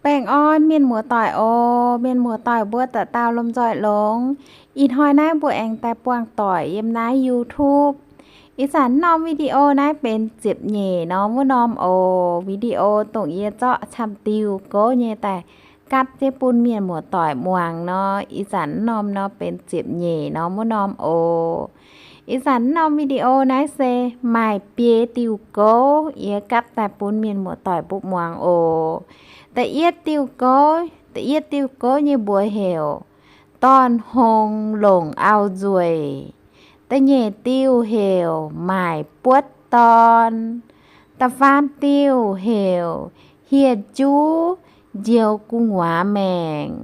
Baengh orn mienh muoz-doic oc. Mienh muoz-doic mbuo dauh dauh lomh nzoih longx. Ih hnoi naaiv mbuo aengx daaih buangh doic yiem naaiv YouTube. Ih zanc norm video naaiv benx ziepc nyeic norm wuov norm oc. Video dongh yie zorqv camv-diuh gouv nyei daaih gapv jienv bun mienh muoz-doic muangx nor. Ih zanc norm nor benx ziepc nyeic norm wuov norm oc. Ih zanc norm video naaiv se maaih biei diuh gouv yie gapv daaih bun mienh muoz-doic mbuo muangx oc. Da'yietv diuh gouv, da'yietv diuh gouv nyei mbuox heuc Dorn-hong longc auv-nzueic. Da'nyeic diuh heuc Maaic buotv dorn. Da'faam diuh heuc Hieh juv njoux gu'nguaaz maengc.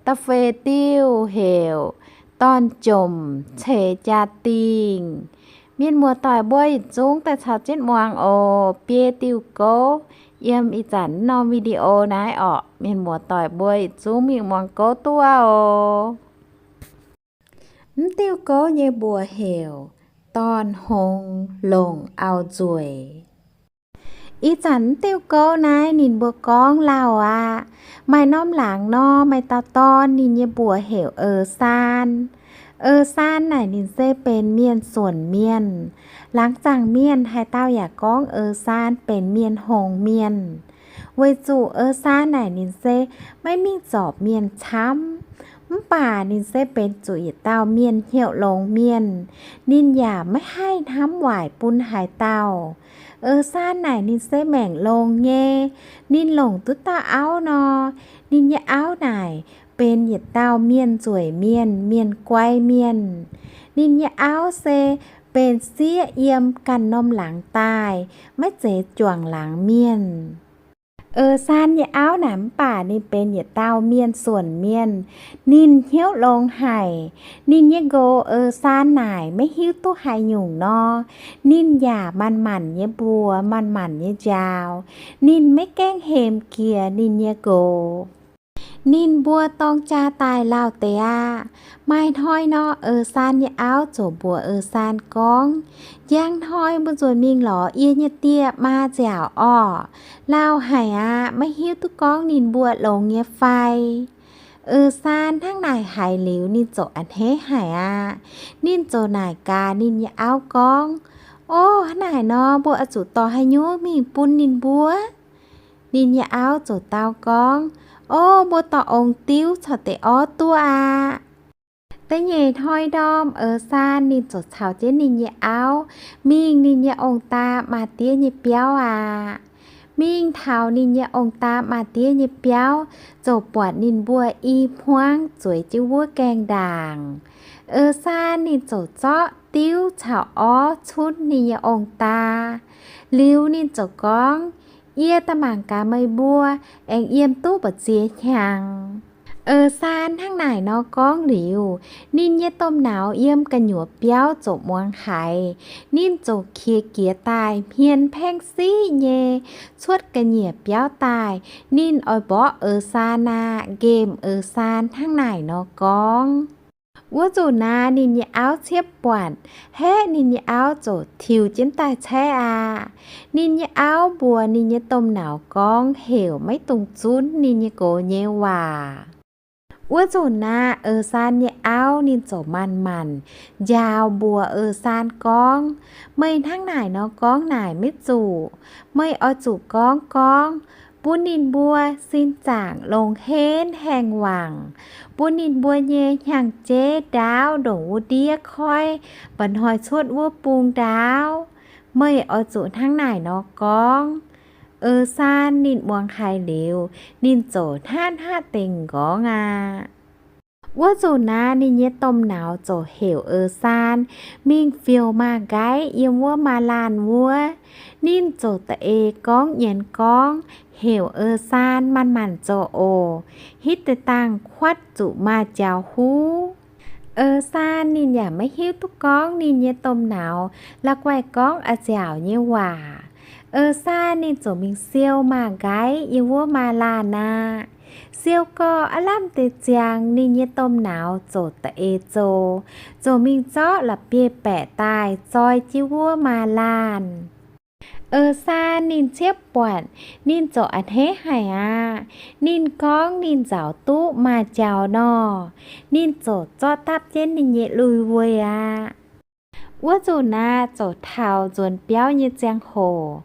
Da'feix diuh heuc Dorn-jomc ceix jaa-dingh. Mienh muoz-doic mbuo yietc zungv daaih caux jienv muangx oc. Biei diuh gouv yiem ih zanc norm video naaiv orqc. Mienh muoz-doic mbuo yietc zungv mingh muangx gouv duqv oc. Mv diuh gouv nyei mbuox heuc Dorn-hong longc auv-nzueic. Ih zanc mv diuh gouv naaiv ninh mbuo gorngv lauh aqv. Maaih norm laangz nor, maaih dauh dorn ninh nyei mbuox heuc Aa^saan. Aa^saan naaic ninh se benx mienh suonc mienh. Laangz zaangc mienh haaix dauh yaac gorngv Aa^saan benx mienh hngongx mienh. Weic zuqc Aa^saan naaic ninh se maiv mingh zorpc mienh camv, mv baac ninh se benx zuqc yietc dauh mienh hnyouv longx mienh. Ninh yaac maiv haih hnamv waaic bun haaix dauh. Aa^saan naaic ninh se maengc longx nyei. Ninh longc duqv dauh auv nor, ninh nyei auv naaic benx yietc dauh mienh nzueic mienh, mienh guai mienh. Ninh nyei auv se benx sieqv yiem ganh norm laangz daaih, maiv zeiz juangc laangz mienh. Aa^saan nyei auv naaic mv baac ninh benx yietc dauh mienh suonc mienh. Ninh hnyouv longx haic. Ninh nyei nqox Aa^saan naaic maiv hiuv duqv haaix nyungc nor, ninh yaac manc-manc nyei mbuox, manc-manc nyei njaaux. Ninh maiv gaengh hemx jiex ninh nyei nqox. Ninh mbuo dorng jaa daaih lauh deix aqv. Maaih hnoi nor, Aa^saan nyei auv ziouc mbuox Aa^saan gorngv, Njang hnoi mbuo nzuonx mingh lorz yie nyei dieh maa nziaauc orqc. Lauh haic aqv, maiv hiuv duqv gorngv ninh mbuo longx nyei fai. Aa^saan hnangv naaic haiz liuz, ninh ziouc a'hneiv haic aqv. Ninh ziouc naaic gaax ninh nyei auv gorngv, Ov, hnangv naaic nor, mbuo oix zuqc dorh haaix nyungc mingh bun ninh mbuo? Ninh nyei auv ziouc dau gorngv, Ov, mbuo dorh ong-diuv caux deix orv duqv aqv. Da'nyeic hnoi ndorm, Aa^saan ninh ziouc caux jienv ninh nyei auv mingh ninh nyei ong-daa maa-diev nyei biauv aqv. Mingh taux ninh nyei ong-daa maa-diev nyei biauv, ziouc buatc ninh mbuo i hmuangv zueiz jienv wuov gaengh ndaangc. Aa^saan ninh ziouc zorqv diuv caux orv cunv ninh nyei ong-daa. Liuz ninh ziouc gorngv, Yie daaih mangc gaax meih mbuo aengx yiem duqv mbu'ziex hnyangx. Aa^saan hnangv naaic nor gorngv liuz, ninh nyei domh nauz yiem gu'nyuoz biauv ziouc muangx haiz. Ninh ziouc qiex jiez daaih hmien paengv siqv nyei cuotv ga'nyiec biauv daaih. Ninh oix mborqv Aa^saan aqv. Nqemh Aa^saan hnangv naaic nor gorngv. Wuov nzunc naaiv ninh nyei auv ciepv buatc, haeqv ninh nyei auv ziouc tiux jienv daaih caeqv aqv. Ninh nyei auv mbuox ninh nyei domh nauz gorngv heuc maiv dungx zunv ninh nyei nqox nyei waac. Wuov nzunc naaiv Aa^saan nyei auv ninh ziouc manc-manc njaaux mbuox Aa^saan gorngv, Meih hnangv naaic nor gorngv naaic maiv zuqc. Meih oix zuqc gorngv gorngv bun ninh mbuo sin zaangc longx henv haengh wangc, bun ninh mbuo nyei hnyangx-jeiv ndaauv ndongc wuov ndiev koiv mba'hnoi cuotv wuov bung ndaauv. Meih oix zuqc hnangv naaic nor gorngv. Aa^saan ninh muangx haiz liuz, ninh ziouc hnatv hnatv dengh nqorngv aqv. Wuov nzunc naaiv ninh nyei domh nauz ziouc heuc Aa^saan mingh fiou maaz-nqaiv yiem wuov maaz-laanh wuov. Ninh ziouc da'eix gorngv nyienz gorngv heuc Aa^saan manc-manc zoux oc, hitv deix dangh kuatv zuqc maaih jaux huv. Aa^saan ninh yaac maiv hiuv duqv gorngv ninh nyei domh nauz la'guaih gorngv a'nziaauc nyei waac. Aa^saan ninh ziouc mingh siou maaz-nqaiv yiem wuov maaz-laanh aqv. Siou gorqv aav lamh deix ziangx, ninh nyei domh nauz ziouc da'eix zoux, ziouc mingh zorqv la'bieiv-baeqc daaih zoi jienv wuov maaz-laanh. Aa^saa ninh ciev buatc, ninh ziouc a'hneiv haic aqv. Ninh gorngv ninh nzaaux duqv maaz-jaux nor, ninh ziouc zorqv dapv jienv ninh nyei lui-weih aqv. Wuov nzunc naaiv ziouc taux nzuonx biauv nyei ziangh hoc.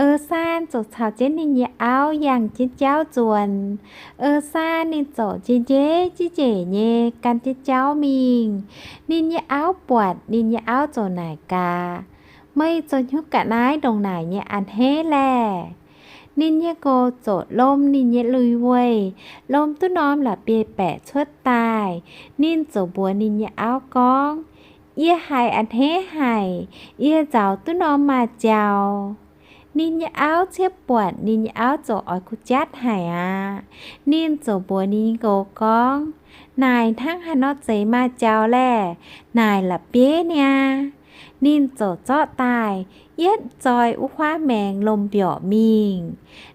Aa^saan ziouc caux jienv ninh nyei auv yangh jienv jauv nzuonx. Aa^saan ninh ziouc njiec njiec jienv njiec nyei gan jienv jauv mingh. Ninh nyei auv buatc, ninh nyei auv ziouc naaic gaax, Meih zoux hnyouv ga'naaiv ndongc naaic nyei a'hneiv laeh? Ninh nyei nqox ziouc lomh ninh nyei lui-weih, lomh duqv norm la'bieiv-baeqc cuotv daaih. Ninh ziouc mbuox ninh nyei auv gorngv, Yie haiz a'hneiv haic. Yie nzaaux duqv norm maaz-jaux. Ninh nyei auv ciev buatc, ninh nyei auv ziouc oix kuh jatv haic aqv. Ninh ziouc mbuox ninh nyei nqox gorngv, Naaic hnangv haaix nor zeiz maaz-jaux laeh? Naaic la'bieiv niaa. Ninh ziouc zorqv daaih yietv zoi wuov huaav maengx lomh mbiorqc mingh.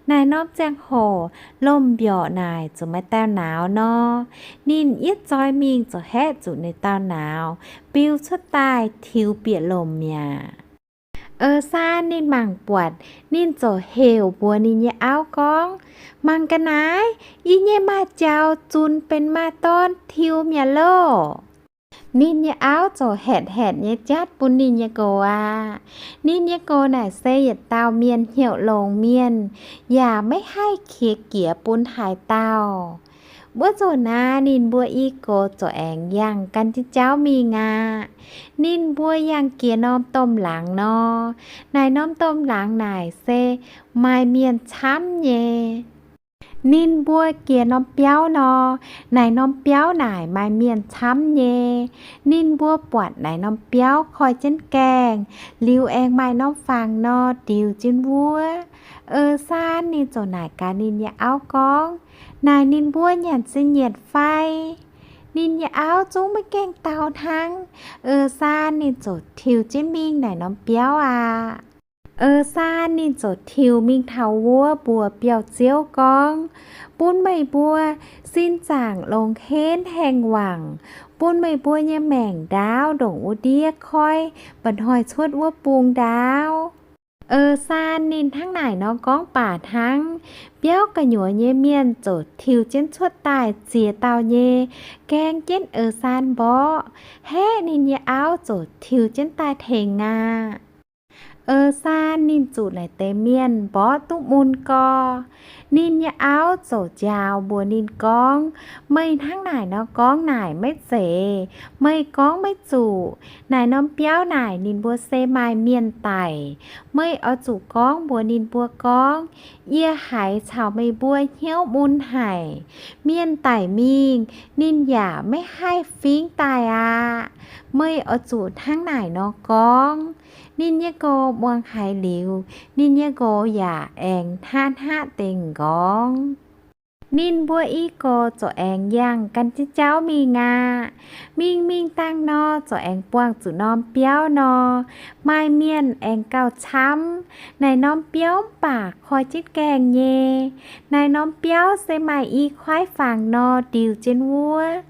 Naaic norm ziangh hoc lomh mbiorqc naaic ziouc maaih dauh nauz nor. Ninh yietv zoi mingh ziouc haeqv zuqc ninh dauh nauz biu cuotv daaih tiux bieqc lomc mi'aqv. Aa^saan ninh mangc buatc, ninh ziouc heuc mbuox ninh nyei auv gorngv, Mangc ga'naaiv, yie nyei maaz-jaux zunc benx maaih dorn tiux mi'aqv loh! Ninh nyei auv ziouc haetc haetc nyei jatv bun ninh nyei nqox aqv. Ninh nyei nqox naaic se yietc dauh mienh hnyouv longx mienh, yaac maiv haih qiex jiez bun haaix dauh. Wuov nzunc naaiv ninh mbuo i gox ziouc aengx yangh gan jienv jauv mingh aqv. Ninh mbuo yangh jiex norm domh laangz nor, naaic norm domh laangz naaic se maaih mienh camv nyei. Ninh mbuo jiex norm biauv nor, naaic norm biauv naaic maaih mienh camv nyei. Ninh mbuo buatc naaic norm biauv koi jienv gaengh, liuz aengx maaih norm fangx nor ndiux jienv wuov. Aa^saan ninh ziouc naaic gaax ninh nyei auv gorngv, Naaic ninh mbuo nyanc se nyietc fai? Ninh nyei auv zungv maiv gaengh dau hnangv. Aa^saan ninh ziouc tiux jienv mingh naaic norm biauv aqv. Aa^saan ninh ziouc tiux mingh taux wuov mbuox biauv-ziouv gorngv, Bun meih mbuo sin zaangc longx henv haengh wangc, bun meih mbuo nyei maengc ndaauv ndongc wuov ndiev koiv mba'hnoi cuotv wuov bung ndaauv. Aa^saan ninh hnangv naaic nor gorngv baac hnangv, biauv gu'nyuoz nyei mienh ziouc tiux jienv cuotv daaih ziex dauh nyei gaeng jienv Aa^saan mborqv, haeqv ninh nyei auv ziouc tiux jienv daaih tengx aqv. Aa^saan ninh zuqc naaic deix mienh mborqv duqv mun gorx. Ninh nyei auv ziouc njaaux mbuox ninh gorngv, Meih hnangv naaic nor gorngv naaic maiv zeiz. Meih gorngv maiv zuqc. Naaic norm biauv naaic ninh mbuo se maaih mienh daic. Meih oix zuqc gorngv mbuox ninh mbuo gorngv, Yie haiz caux meih mbuo hnyouv mun haic. Mienh daic mingh, ninh yaac maiv haih fingx daaih aqv. Meih oix zuqc hnangv naaic nor gorngv. Ninh nyei nqox muangx haiz liuz, ninh nyei nqox yaac aengx hnaqv hnaqv dengh nqorngv. Ninh mbuo i gox ziouc aengx yangh gan jienv jauv mingh aqv. Mingh mingh dangh nor, ziouc aengx buangh zuqc norm biauv nor, maaih mienh aengx gauh camv. Naaic norm biauv mv baac koi jienv gaengh nyei. Naaic norm biauv se maaih i kuaaiv fangx nor ndiux jienv wuov.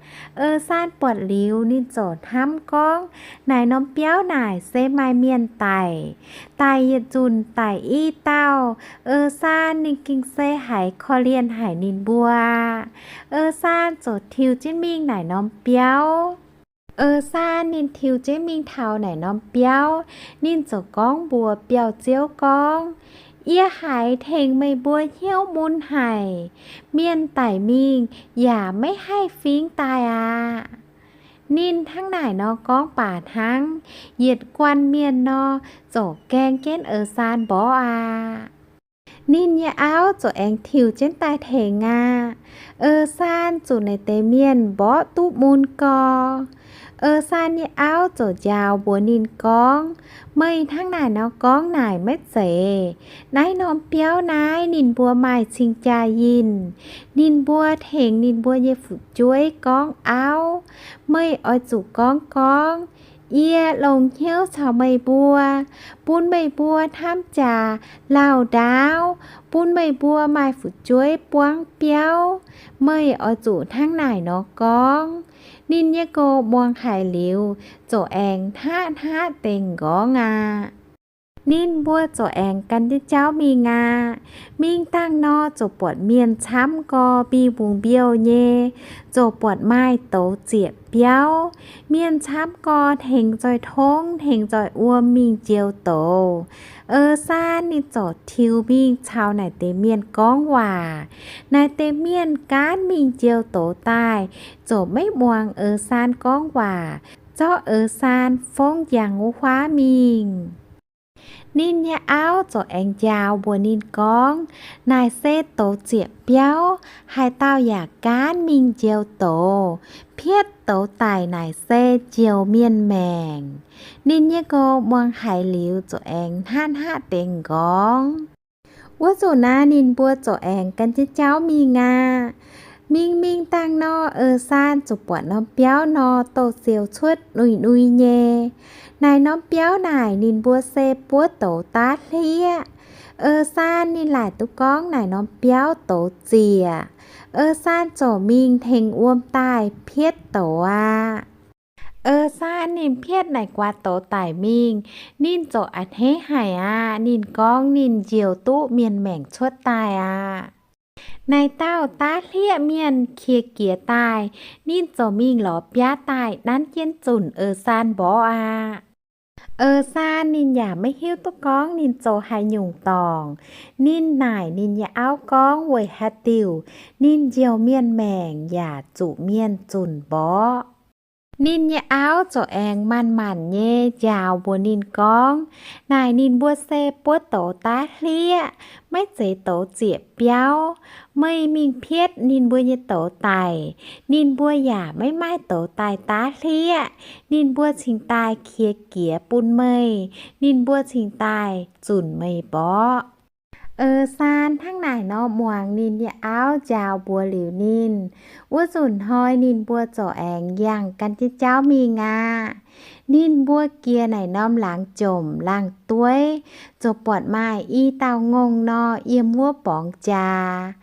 Aa^saan buatc liuz, ninh ziouc hnamv gorngv, Naaic norm biauv naaic se maaih mienh daic. Daic yietc nzunc daic i dauh. Aa^saan ninh gengh se haiz korv-lienh haic ninh mbuo aqv. Aa^saan ziouc tiux jienv mingh naaic norm biauv. Aa^saan ninh tiux jienv mingh taux naaic norm biauv, ninh ziouc gorngv mbuox biauv-ziouv gorngv, Yie haiz tengx meih mbuo hnyouv mun haic. Mienh daic mingh yaac maiv haih fingx daaih aqv. Ninh hnangv naaic nor gorngv baac hnangv, yietc guanh mienh nor ziouc gaeng jienv Aa^saan mborqv aqv. Ninh nyei auv ziouc aengx tiux jienv daaih tengx aqv. Aa^saan zuqc naaic deix mienh mborqv duqv mun gorx. Aa^saan nyei auv ziouc njaaux mbuox ninh gorngv, Meih hnangv naaic nor gorngv naaic maiv zeiz. Naaiv norm biauv naaiv ninh mbuo maaih cing-jaa-yinh. Ninh mbuo tengx ninh mbuo nyei fu'jueiv gorngv auv. Meih oix zuqc gorngv gorngv, Yie longc hnyouv caux meih mbuo, bun meih mbuo hnamv jaax lauh ndaauv, bun meih mbuo maaih fu'jueiv buangv biauv. Meih oix zuqc hnangv naaic nor gorngv. Ninh nyei nqox muangx haiz liuz, ziouc aengx hnaqv hnaqv dengh nqorngv aqv. Ninh mbuo ziouc aengx gan jienv jauv mingh aqv. Mingh dangh nor ziouc buatc mienh camv gorx mbiungc-mbiouh nyei, ziouc buatc maaih douz zieqc biauv. Mienh camv gorx hnengx nzoih tongv hnengx nzoih wuom mingh njoux douz. Eix Saan ninh ziouc tiux mingh caux naaic deix mienh gorngv waac. Naaic deix mienh gaanv mingh njoux douz daaih, ziouc maiv muangx Eix Saan gorngv waac, zorqv Eix Saan fongv njang wuov huaav mingh. Ninh nyei auv ziouc aengx njaaux mbuox ninh gorngv, naaic se douz zieqc biauv, haaix dauh yaac gaanv mingh njoux douz, pietv douz daic naaic se njoux mienh maengc. Ninh nyei nqox muangx haiz liuz ziouc aengx hnangv hnangv deix nqorngv. Wuov nzunc naaiv ninh mbuo ziouc aengx gan jienv jauv mingh aqv. Mingh mingh dangh nor, Eix Saan ziouc buatc norm biauv nor, douz-sioux cuotv nui-nui nyei. Naaic norm biauv naaic ninh mbuo se buov douz daav hlieqv. Eix Saan ninh laaic duqv gorngv naaic norm biauv douz zieqc. Eix Saan ziouc mingh tengx wuom daaih pietv douz aqv. Eix Saan ninh pietv naaic guaax douz daic mingh, ninh ziouc a'hneiv haic aqv. Ninh gorngv ninh njoux duqv mienh maengc cuotv daaih aqv. Naaic dauh daav hlieqv mienh qiex jiez daaih, ninh ziouc mingh lorz biaav daaih nanv jienv zunc Eix Saan mborqv aqv. Eix Saan ninh yaac maiv hiuv duqv gorngv ninh zoux haaix nyungc dorngc. Ninh naaic ninh nyei auv gorngv weic haaix diuc ninh njoux mienh maengc yaac zuqc mienh zunc mborqv. Ninh nyei auv ziouc aengx manc-manc nyei njaaux mbuox ninh gorngv, naaic ninh mbuo se buov douz daav hlieqv, maiv zeiz douz zieqc biauv. Meih mingh pietv ninh mbuo nyei douz daic, ninh mbuo yaac maiv maaih douz daaih daav hlieqv. Ninh mbuo cingx daaih qiex jiez bun meih, ninh mbuo cingx daaih zunc meih mborqv. Eix Saan hnangv naaic nor muangx ninh nyei auv njaaux mbuox liuz ninh, wuov nzunc hnoi ninh mbuo ziouc aengx yangh gan jienv jauv mingh aqv. Ninh mbuo jiex naaic norm laangz jomc laangz dueiv, ziouc buatc maaih i dauh ngongh nor yiem wuov borngz jaax.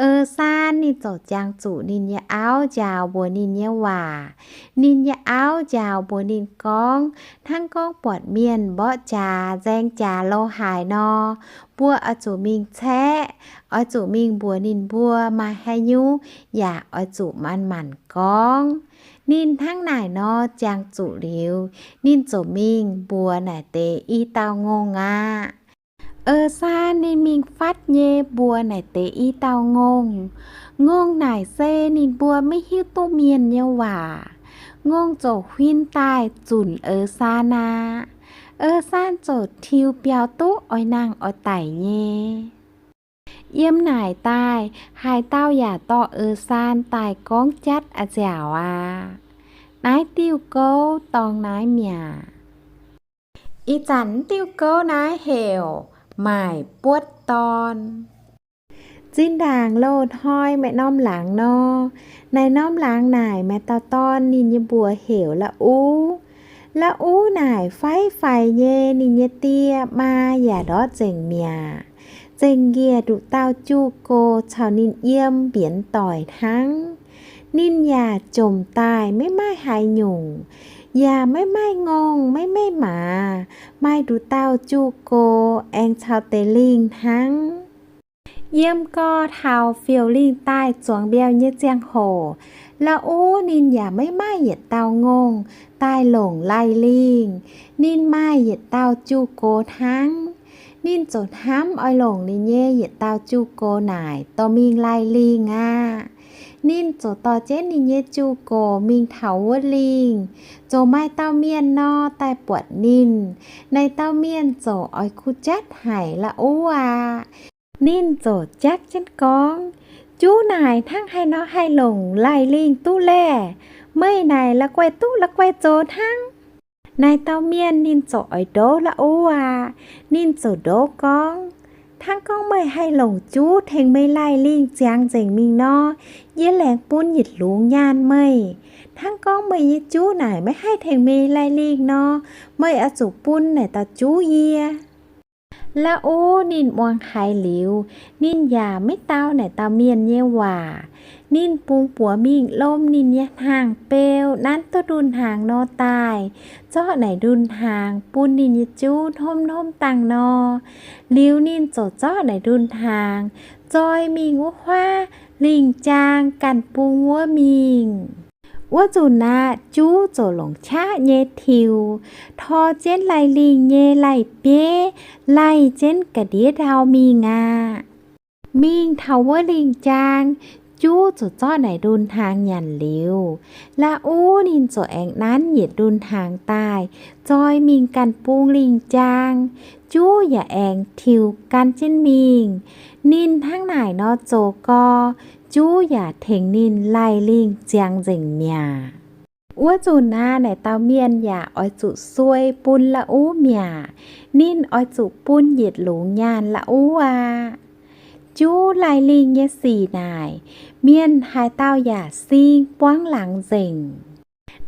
Eix Saan ninh ziouc jangx zuqc ninh nyei auv njaaux mbuox ninh nyei waac. Ninh nyei auv njaaux mbuox ninh gorngv, hnangv gorngv buatc mienh mborqv jaax, nzaeng jaax lo haaix nor, mbuo oix zuqc mingh caeqv, oix zuqc mingh mbuox ninh mbuo maaih haaix nyungc, yaac oix zuqc manc-manc gorngv. Ninh hnangv naaic nor jangx zuqc liuz, ninh ziouc mingh mbuox naaic deix i dauh ngongh aqv. Eix Saan ninh mingh fatv nyei mbuox naaic deix i dauh ngongh. Ngongh naaic se ninh mbuo maiv hiuv duqv mienh nyei waac. Ngongh ziouc huin daaih zunc Eix Saan aqv. Eix Saan ziouc tiux biaux duqv oix nangh oix daic nyei. Yiem naaic daaih, haaix dauh yaac dorh Eix Saan daaih gorngv jatv a'nziaauc aqv. Naaiv diuh gouv dorngx naaiv mi'aqv. Ih zanc diuh gouv naaiv heuc maaic buotv dorn. Zinh ndaangc loz-hnoi maaih norm laangz nor, naaic norm laangz naaic maaih dauh dorn ninh nyei mbuox heuc La'uv. La'uv naaic faix-faix nyei, ninh nyei die maa yaac ndortv nzengc mi'aqv. Zengc njiec nduqc dauh juv-gox caux ninh yiem mbienx doic hnangv. Ninh yaac jomc daaih maiv maaih haaix nyungc, yaac maiv maaih ngongh, maiv maaih maaz, maaih nduqc dauh juv-gox aengx caux deix lingh hnangv. Yiem gorx taux fiouv-lingh daaih zuangx mbiauh nyei ziangh hoc, La'uv ninh yaac maiv maaih yietc dauh ngongh daaih longc laih lingh. Ninh maaih yietc dauh juv-gox hnangv. Ninh ziouc hnamv oix longc ninh nyei yietc dauh juv-gox naaic dorh mingh laih lingh aqv. Ninh ziouc dorh jienv ninh nyei juv-gox mingh taux wuov lingh, ziouc maaih dauh mienh nor daaih buatc ninh. Naaic dauh mienh ziouc oix kuh jatv haic La'uv aqv. Ninh ziouc jatv jienv gorngv, juv naaic hnangv haaix nor haih longc laih lingh duqv laeh? Meih naaic la'guaih duqv la'guaih zoux hnangv. Naaic dauh mienh ninh ziouc oix ndouv La'uv aqv. Ninh ziouc ndouv gorngv, hnangv gorngv meih haih longc juv tengx meih laih lingh ziangx nzengc mingh nor, yie laengz bun yietc lungz nyaanh meih. Hnangv gorngv meih nyei juv naaic maiv haih tengx meih laih lingh nor, meih oix zuqc bun naaic dauh juv yie. La'uv ninh muangx haiz liuz, ninh yaac maiv dau naaic dauh mienh nyei waac. Ninh bungx buoz mingh lom ninh nyei hnaangx-beu, nanv duqv ndunh hnaangx nor daaih, zorqv naaic ndunh hnaangx bun ninh nyei juv hnomv hnomv dangh nor. Liuz ninh ziouc zorqv naaic ndunh hnaangx zoi mingh wuov huaav lingh jaang ganh bung wuov mingh. Wuov nzunc aqv, juv ziouc longc qaqv nyei tiux tor jienv laih lingh nyei laih bieiv laih jienv ga'ndiev ndau mingh aqv. Mingh taux wuov lingh jaang, juv ziouc zorqv naaic ndunh hnaangx nyanc liuz, la'uv ninh ziouc aengx nanv yietc ndunh hnaangx daaih zoi mingh ganh bung lingh jaang. Juv yaac aengx tiux gan jienv mingh. Ninh hnangv naaic nor zoux gau, juv yaac tengx ninh laih lingh ziangx nzengc mi'aqv. Wuov nzunc aqv, naaic dauh mienh yaac oix zuqc suei bun la'uv mi'aqv. Ninh oix zuqc bun yietc lungz nyaanh la'uv aqv. Juv laih lingh nyei sic naaic, mienh haaix dauh yaac sing buangv laangz nzengc.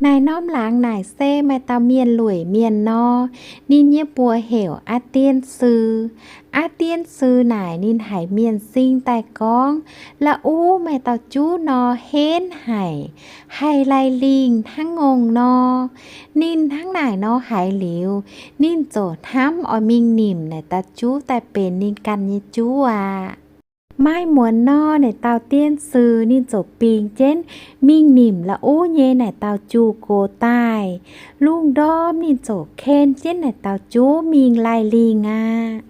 Naaic norm laangz naaic se maaih dauh mienh lueic mienh nor, ninh nyei mbuox heuc Aa Dien Sux. Aa Dien Sux naaic ninh haiz mienh sing daaih gorngv, la'uv maaih dauh juv nor henv haic, haih laih lingh hnangv ngongh nor. Ninh hnangv naaic nor haiz liuz, ninh ziouc hnamv oix mingh nimc naaic dauh juv daaih benx ninh ganh nyei juv aqv. Maaih muonz nor, naaic dauh Dien Sux ninh ziouc bingx jienv mingh nimc la'uv nyei naaic dauh juv gox daaih. Lungh ndorm ninh ziouc ken jienv naaic dauh juv mingh laih lingh aqv.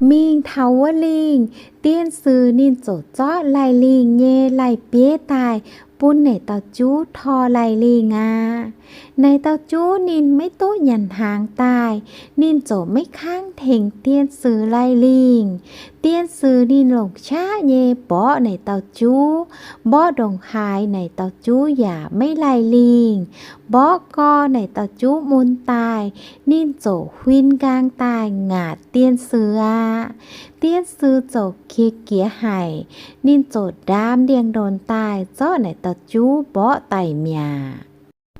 Mingh taux wuov lingh, Dien Sux ninh ziouc zorqv laih lingh nyei laih bieiv daaih bun naaic dauh juv tor laih lingh aqv. Naaic dauh juv ninh maiv duqv nyanc hnaangx daaih, ninh ziouc maiv kangv tengx Dien Sux laih lingh. Dien Sux ninh longc qaqv nyei mborqv naaic dauh juv, mborqv ndongc haaix naaic dauh juv yaac maiv laih lingh. Mborqv gau naaic dauh juv mun daaih, ninh ziouc huin nqaang daaih ngaatc Dien Sux aqv. Dien Sux ziouc qiex jiez haic, ninh ziouc ndaam ndiangx-ndonx daaih zorqv naaic dauh juv mborqv daic mi'aqv.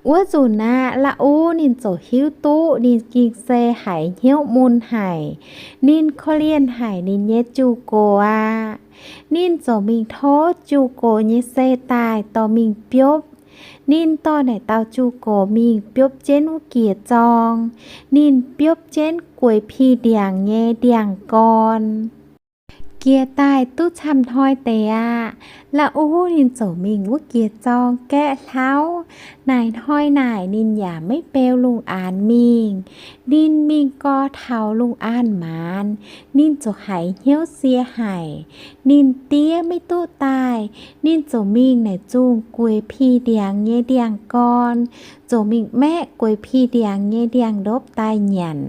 Wuov nzunc aqv, La'uv ninh ziouc hiuv duqv ninh ging se haiz hnyouv mun haic. Ninh korv-lienh haic ninh nyei juv-gox aqv. Ninh ziouc mingh tov juv-gox nyei sei daaih dorh mingh biopv. Ninh dorh naaic dauh juv-gox mingh biopv jienv wuov jiex zorng. Ninh biopv jienv gueix pih ndiangx nyei ndiangx-gorn. Jiex daaih duqv camv hnoi deix aqv, La'uv ninh ziouc mingh wuov jiex zorng gaeqv hlauv. Naaic hnoi naaic ninh yaac maiv beu lungh aanx mingh. Ninh mingh gau taux lungh aanx maanz, ninh ziouc haiz hnyouv sie haic. Ninh diev maiv duqv daaih, ninh ziouc mingh naaic zungh gueix pih ndiangx nyei ndiangx-gorn, ziouc mingh maeqv gueix pih ndiangx nyei ndiangx-ndopv daaih nyanc.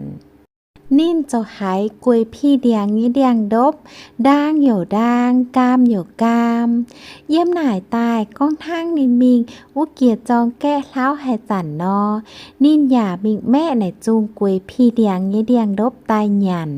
Ninh ziouc haiz gueix pih ndiangx nyei ndiangx-ndopv ndaang youc ndaang, gaam youc gaam. Yiem naaic daaih gorngv hnangv ninh mingh wuov jiex zorng gaeqv hlauv haaix zanc nor, ninh yaac mingh maeqv naaic zungh gueix pih ndiangx nyei ndiangx-ndopv daaih nyanc.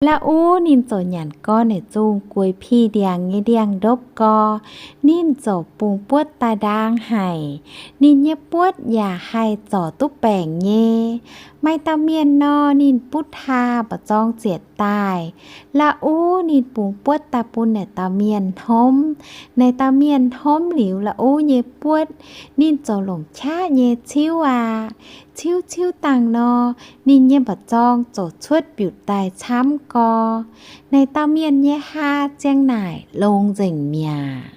La'uv ninh ziouc nyanc gau naaic zungh gueix pih ndiangx nyei ndiangx-ndopv gau, ninh ziouc bungx buotv daaih ndaang haic. Ninh nyei buotv yaac haih zorc duqv baengc nyei. Maaih dauh mienh nor, ninh butv taa mba'zorng zietc daaih. La'uv ninh bungx buotv daaih bun naaic dauh mienh hnomv. Naaic dauh mienh hnomv liuz La'uv nyei buotv, ninh ziouc longc qaqv nyei ciuv aqv. Ciuv ciuv dangh nor, ninh nyei mba'zorng ziouc cuotv mbiutc daaih camv gau. Naaic dauh mienh nyei haa ziang naaic longx nzengc mi'aqv.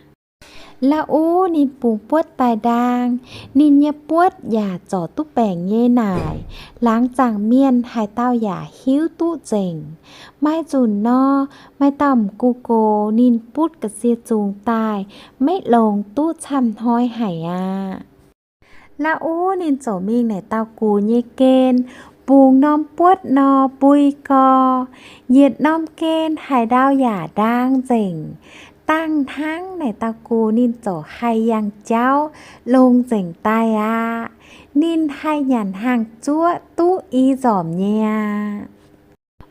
La'uv ninh bungx buotv daaih ndaang, ninh nyei buotv yaac zorc duqv baengc nyei naaic, laangz zaangc mienh haaix dauh yaac hiuv duqv nzengc. Maaih nzunc nor, maaih dauh m'gux gox ninh butv ga'sie zungx daaih, maiv longx duqv camv hnoi haic aqv. La'uv ninh ziouc mingh naaic dauh gux nyei gen, bungx norm buotv nor mbui gau. Yietc norm gen haaix ndau yaac ndaang nzengc. Dangh hnangv naaic dauh gux ninh ziouc haih yangh jauv longx nzengc daaih aqv. Ninh haih nyanc hnaangx-zuoqv duqv i nzormc nyei aqv.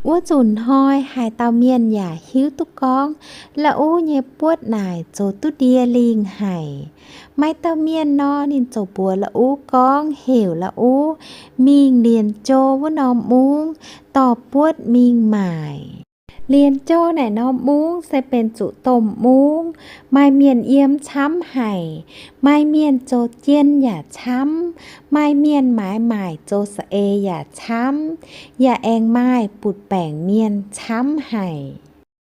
Wuov nzunc hnoi haaix dauh mienh yaac hiuv duqv gorngv la'uv nyei buotv naaic zoux duqv ndie lingh haic. Maaih dauh mienh nor, ninh ziouc mbuox la'uv gorngv heuc la'uv mingh lienz jou wuov norm mungv dorh buotv mingh maaic. Lienz jou naaic norm mungv se benx zuqc domh mungv. Maaih mienh yiem camv haic. Maaih mienh zoux jien yaac camv. Maaih mienh maaiz maaic zoux za'eix yaac camv, yaac aengx maaih butv-baengc mienh camv haic.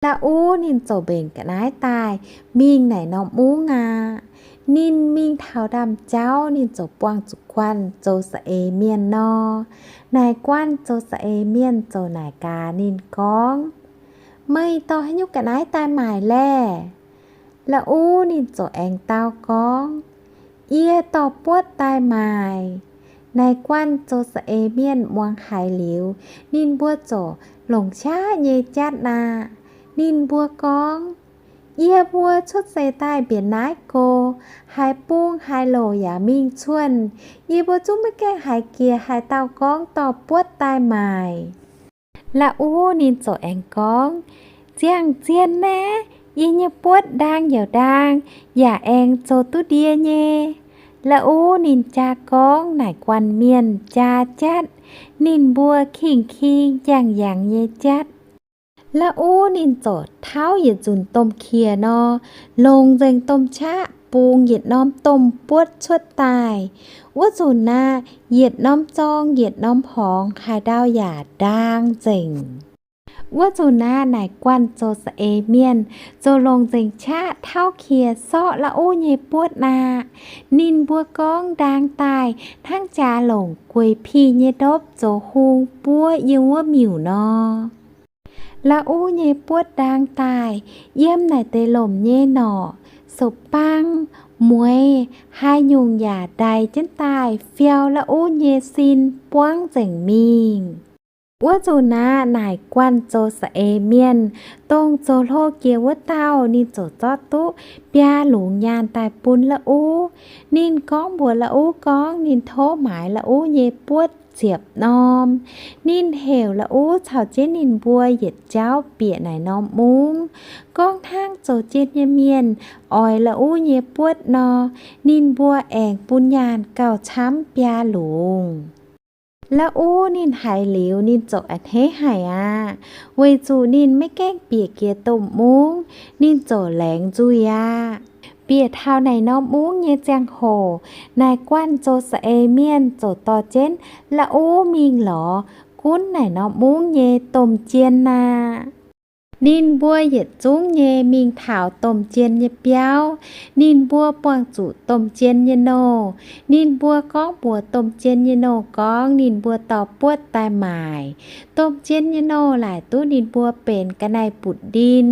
La'uv ninh ziouc mbenc ga'naaiv daaih mingh naaic norm mungv aqv. Ninh mingh taux ndaamv-jauv, ninh ziouc buangh zuqc guanh zoux za'eix mienh nor. Naaic guanh zoux za'eix mienh ziouc naaic gaax ninh gorngv, Meih dorh haaix nyungc ga'naaiv daaih maaic laeh? La'uv ninh ziouc aengx dau gorngv, Yie dorh buotv daaih maaic. Naaic guanh zoux za'eix mienh muangx haiz liuz, ninh mbuo ziouc longc qaqv nyei jatv aqv. Ninh mbuo gorngv, Yie mbuo cuotv seix daaih mbienx naaiv gox, haaix bung haaix louc yaac mingh cuonh. Yie mbuo zungv maiv gaengh haiz jiex haaix dauh gorngv dorh buotv daaih maaic. La'uv ninh ziouc aengx gorngv, Ziangh zien naaiv, yie nyei buotv ndaang yaac ndaang, yaac aengx zoux duqv ndie nyei. La'uv ninh jaa gorngv naaic guanh mienh jaa jatv, ninh mbuo king-king njang-yangx nyei jatv. La'uv ninh ziouc tauv yietc nzunc domh qiex nor, longc nzengc domh qaqv bungx yietc norm domh buotv cuotv daaih. Wuov nzunc aqv, yietc norm zorng yietc norm horngz haaix ndau yaac ndaang nzengc. Wuov nzunc aqv, naaic guanh zoux za'eix mienh ziouc longc nzengc qaqv tauv qiex sorqv la'uv nyei buotv aqv. Ninh mbuo gorngv ndaang daaih hnangv jaax longc gueix pih nyei ndopv zoux hung buov yiem wuov miuc nor. La'uv nyei buotv ndaang daaih, yiem naaic deix lomc nyei norqc, sou-bang, mueiz, haaix nyungc yaac ndaix jienv daaih fiou la'uv nyei sin buangv nzengc mingh. Wuov nzunc aqv, naaic guanh zoux za'eix mienh, dongh zoux hlo jiex wuov dauh, ninh ziouc zorqv duqv biaa lungz nyaanh daaih bun la'uv. Ninh gorngv mbuox la'uv gorngv ninh tov maaiz la'uv nyei buotv ziepc norm. Ninh heuc la'uv caux jienv ninh mbuo yietc jauv bieqc naaic norm mungv. Gorngv hnangv zoux jien nyei mienh oix la'uv nyei buotv nor, ninh mbuo aengx bun nyaanh gauh camv biaa lungz. La'uv ninh haiz liuz ninh ziouc a'hneiv haic aqv, weic zuqc ninh maiv gaengh bieqc jiex domh mungv, ninh ziouc laengz nzuih aqv. Bieqc taux naaic norm mungv nyei ziangh hoc, naaic guanh zoux za'eix mienh ziouc dorh jienv la'uv mingh lorz gunv naaic norm mungv nyei domh jien aqv. Ninh mbuo yietc zungv nyei mingh taux domh jien nyei biauv. Ninh mbuo buangh zuqc domh jien nyei nouh. Ninh mbuo gorngv mbuox domh jien nyei nouh gorngv ninh mbuo dorh buotv daaih maaic. Domh jien nyei nouh laaic duqv ninh mbuo benx ga'naaiv-butv-ndin.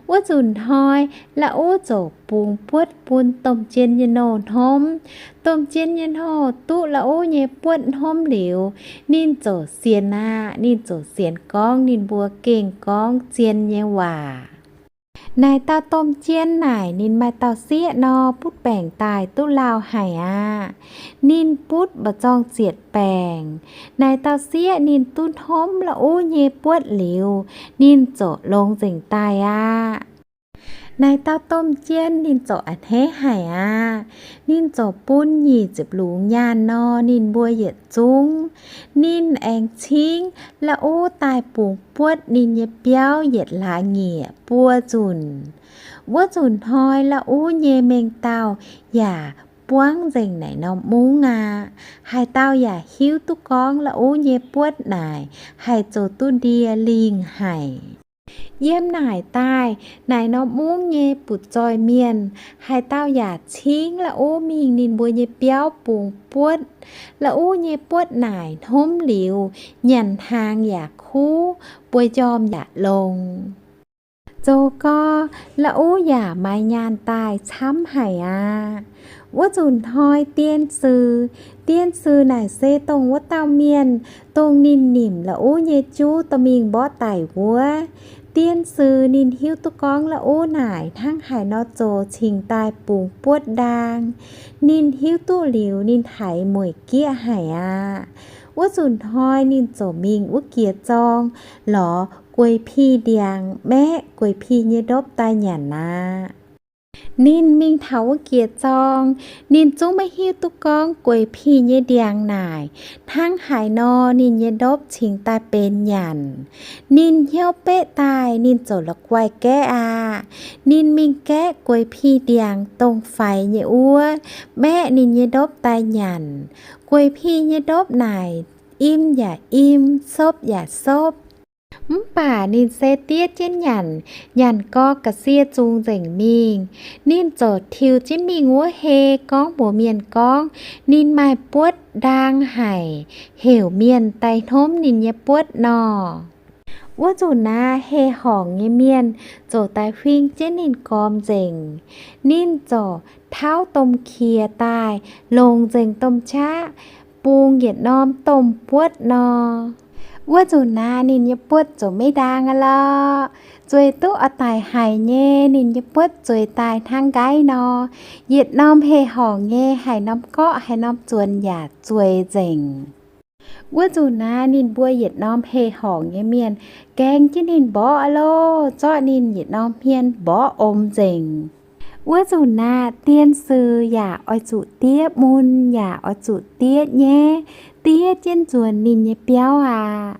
Wuov nzunc hnoi, la'uv ziouc bungx buotv bun domh jien nyei nouh hnomv. Domh jien nyei nouh duqv la'uv nyei buotv hnomv liuz, ninh ziouc sienx aqv. Ninh ziouc sienx gorngv ninh mbuo gengh gorngv zien nyei waac. Naaic dauh domh jien naaic ninh maaih dauh sieqv nor, butv baengc daaih duqv lauh haic aqv. Ninh butv mba'zorng zietc baengc. Naaic dauh sieqv ninh duqv hnomv la'uv nyei buotv liuz, ninh ziouc longx nzengc daaih aqv. Naaic dauh domh jien ninh ziouc a'hneiv haic aqv. Ninh ziouc bun nyic ziepc lungz nyaanh nor ninh mbuo yietc zungv. Ninh aengx cingv la'uv daaih bungx buotv ninh nyei biauv yietc laaix nyieqc buo nzunc. Wuov nzunc hnoi la'uv nyei mengh dauh yaac buangv nzengc naaic norm mungv aqv. Haaix dauh yaac hiuv duqv gorngv la'uv nyei buotv naaic haih zoux duqv ndie lingh haic. Yiem naaic daaih, naaic norm mungv nyei butv-zoih mienh, haaix dauh yaac cingv la'uv mingh ninh mbuo nyei biauv bungx buotv. La'uv nyei buotv naaic hnomv liuz, nyanc hnaangx yaac kuv, bueix njormh yaac longx. Zoux gau, la'uv yaac maaih nyaanh daaih camv haic aqv. Wuov nzunc hnoi dien sux, dien sux naaic se dongh wuov dauh mienh, dongh ninh nimc la'uv nyei juv dorh mingh mborqv daic wuov. Dien sux ninh hiuv duqv gorngv la'uv naaic hnangv haaix nor zoux cingx daaih bungx buotv ndaang. Ninh hiuv duqv liuz ninh haiz mueic gieqv haic aqv. Wuov nzunc hnoi ninh ziouc mingh wuov jiex zorng lorz guei-pih ndiangx, maeqv guei-pih nyei ndopv daaih nyanc aqv. Ninh mingh taux wuov jiex zorng, ninh zungv maiv hiuv duqv gorngv guei-pih nyei ndiangx naaic hnangv haaix nor ninh nyei ndopv cingx daaih benx nyanc. Ninh hnyouv beqv daaih, ninh ziouc la'guaih gaeqv aqv. Ninh mingh gaeqv guei-pih ndiangx dongh faix nyei wuov, maeqv ninh nyei ndopv daaih nyanc. Guei-pih nyei ndopv naaic im yaac im, sopv yaac sopv. Mv baac ninh se diev jienv nyanc, nyanc gau ga'sie zungx nzengc mingh. Ninh ziouc tiux jienv mingh wuov hei gorngv mbuox mienh gorngv ninh maaih buotv ndaang haic, heuc mienh daaih hnomv ninh nyei buotv nor. Wuov nzunc naaiv hei horngc nyei mienh ziouc daaih huing jienv ninh gormx nzengc. Ninh ziouc tauv domh qiex daaih, longc nzengc domh qaqv, bungx yietc norm domh buotv nor. Wuov nzunc naaiv ninh nyei buotv ziouc maiv ndaang aqv lorqc. Zueiz duqv oix daic haic nyei, ninh nyei buotv zueiz daaih hnangv nqaiv nor. Yietc norm hei horngc nyei haaix norm gorqv haaix norm zuonx yaac zueiz nzengc. Wuov nzunc naaiv ninh mbuo yietc norm hei horngc nyei mienh gaeng jienv ninh mborqv aqv lorqc, zorqv ninh yietc norm hmien mborqv omx nzengc. Wuov nzunc naaiv dien sux yaac oix zuqc diev mun, yaac oix zuqc diev nyaiv, diev jienv nzuonx ninh nyei biauv aqv.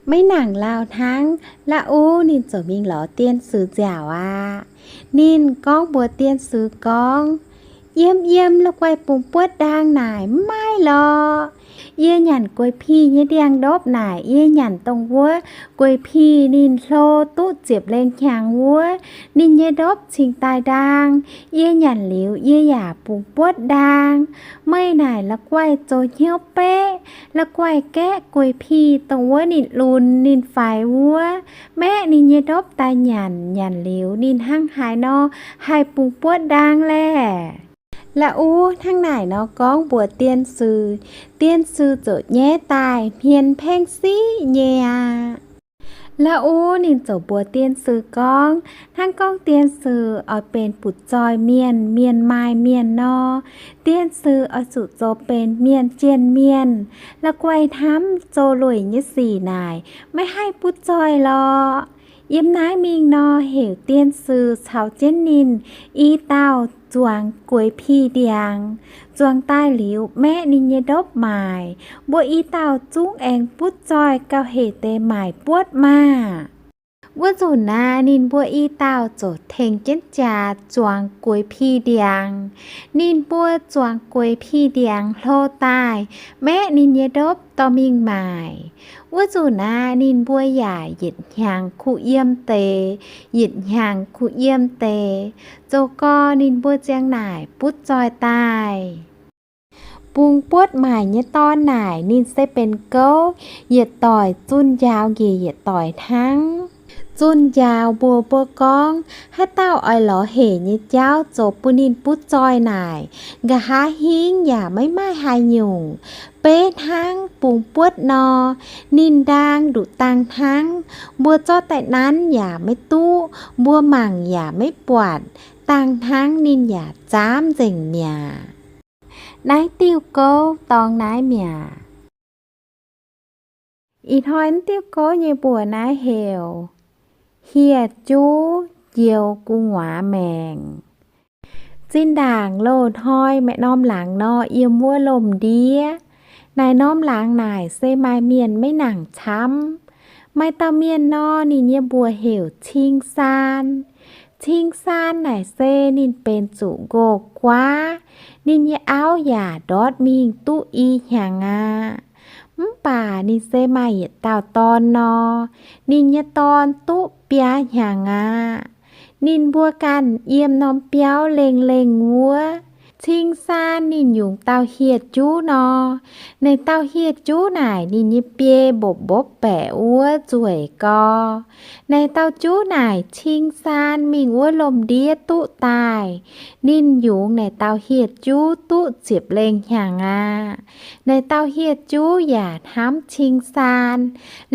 Maiv nangc lauh hnangv, la'uv ninh ziouc mingh lorz dien sux nziaauc aqv. Ninh gorngv mbuox dien sux gorngv, Yiem yiem la'guaih bungx buotv ndaang naaic mv maaih lorqc. Yie nyanc guei-pih nyei ndiangx-ndopv naaic, yie nyanc dongh wuov guei-pih ninh hlo duqv ziepc lengh hnyangx wuov, ninh nyei ndopv cingx daaih ndaang. Yie nyanc liuz yie yaac bungx buotv ndaang. Meih naaic la'guaih zoux hnyouv beqv, la'guaih gaeqv guei-pih dongh wuov ninh lunx ninh faix wuov, maeqv ninh nyei ndopv daaih nyanc. Nyanc liuz ninh hnangv haaix nor haih bungx buotv ndaang laeh? La'uv hnangv naaic nor gorngv mbuox dien sux, dien sux ziouc nyaiv daaih hmien mpengv siqv nyei aqv. La'uv ninh ziouc mbuox dien sux gorngv, hnangv gorngv dien sux oix benx butv-zoih mienh, mienh maaih mienh nor, dien sux oix zuqc zoux benx mienh jienh mienh. La'guaih hnamv zoux lueic nyei sic naaic maiv haih butv-zoih lorqc. Yiem naaiv mingh nor heuc dien sux caux jienv ninh i dauh zuangx guei-pih ndiangx. Zuangx daaih liuz maeqv ninh nyei ndopv maaic. Mbuo i dauh zungv aengx butv-zoih gauh hec deix maaic buotv maah! Wuov nzunc naaiv ninh mbuo i dauh ziouc tengx jienv jaax zuangx guei-pih ndiangx. Ninh mbuo zuangx guei-pih ndiangx hlo daaih, maeqv ninh nyei ndopv dorh mingh maaic. Wuov nzunc naaiv ninh mbuo yaac yietc hnyangx kuh yiem deix, yietc hnyangx kuh yiem deix, zoux gorx ninh mbuo ziang naaic butv-zoih daaih. Bungx buotv maaic nyei dorn naaic ninh se benx gouv, yietc doic zunh njaaux njiec yietc doic hnangv. Zunh njaaux mbuox mbuo gorngv, haaix dauh oix lorz hec nyei jauv zoux bun ninh butv-zoih naaic, nqa'haav hingv yaac maiv maaih haaix nyungc. Beiv hnangv bungx buotv nor, ninh ndaang nduqc dangh hnangv. Mbuo zorqv daaih nanv yaac maiv duqv, mbuo mangc yaac maiv buatc, dangh hnangv ninh yaac zaamv nzengc mi'aqv. Naaiv diuh gouv dorngx naaiv mi'aqv. Ih hnoi naaiv diuh gouv nyei mbuox naaiv heuc Hieh Juv Njoux Gu'nguaaz Maengc. Zinh ndaangc loz-hnoi maaih norm laangz nor yiem wuov lomh ndiev. Naaic norm laangz naaic se maaih mienh maiv nangc camv. Maaih dauh mienh nor, ninh nyei mbuox heuc Cing Saan. Cing Saan naaic se ninh benx zuqc nqox-guaav. Ninh nyei auv yaac ndortv mingh duqv i hnyangx aqv. Mv baac ninh se maaih yietc dauh dorn nor, ninh nyei dorn duqv biaa hnyangx aqv. Ninh mbuo ganh yiem norm biauv lengh lengh wuov. Cing Saan ninh yungz dauh hieh juv nor. Naaic dauh hieh juv naaic ninh nyei biei mbopv mbopv baeqc wuov nzueic gau. Naaic dauh juv naaic Cing Saan mingh wuov lomh ndiev duqv daaih. Ninh yungz naaic dauh hieh juv duqv ziepc lengh hnyangx aqv. Naaic dauh hieh juv yaac hnamv Cing Saan.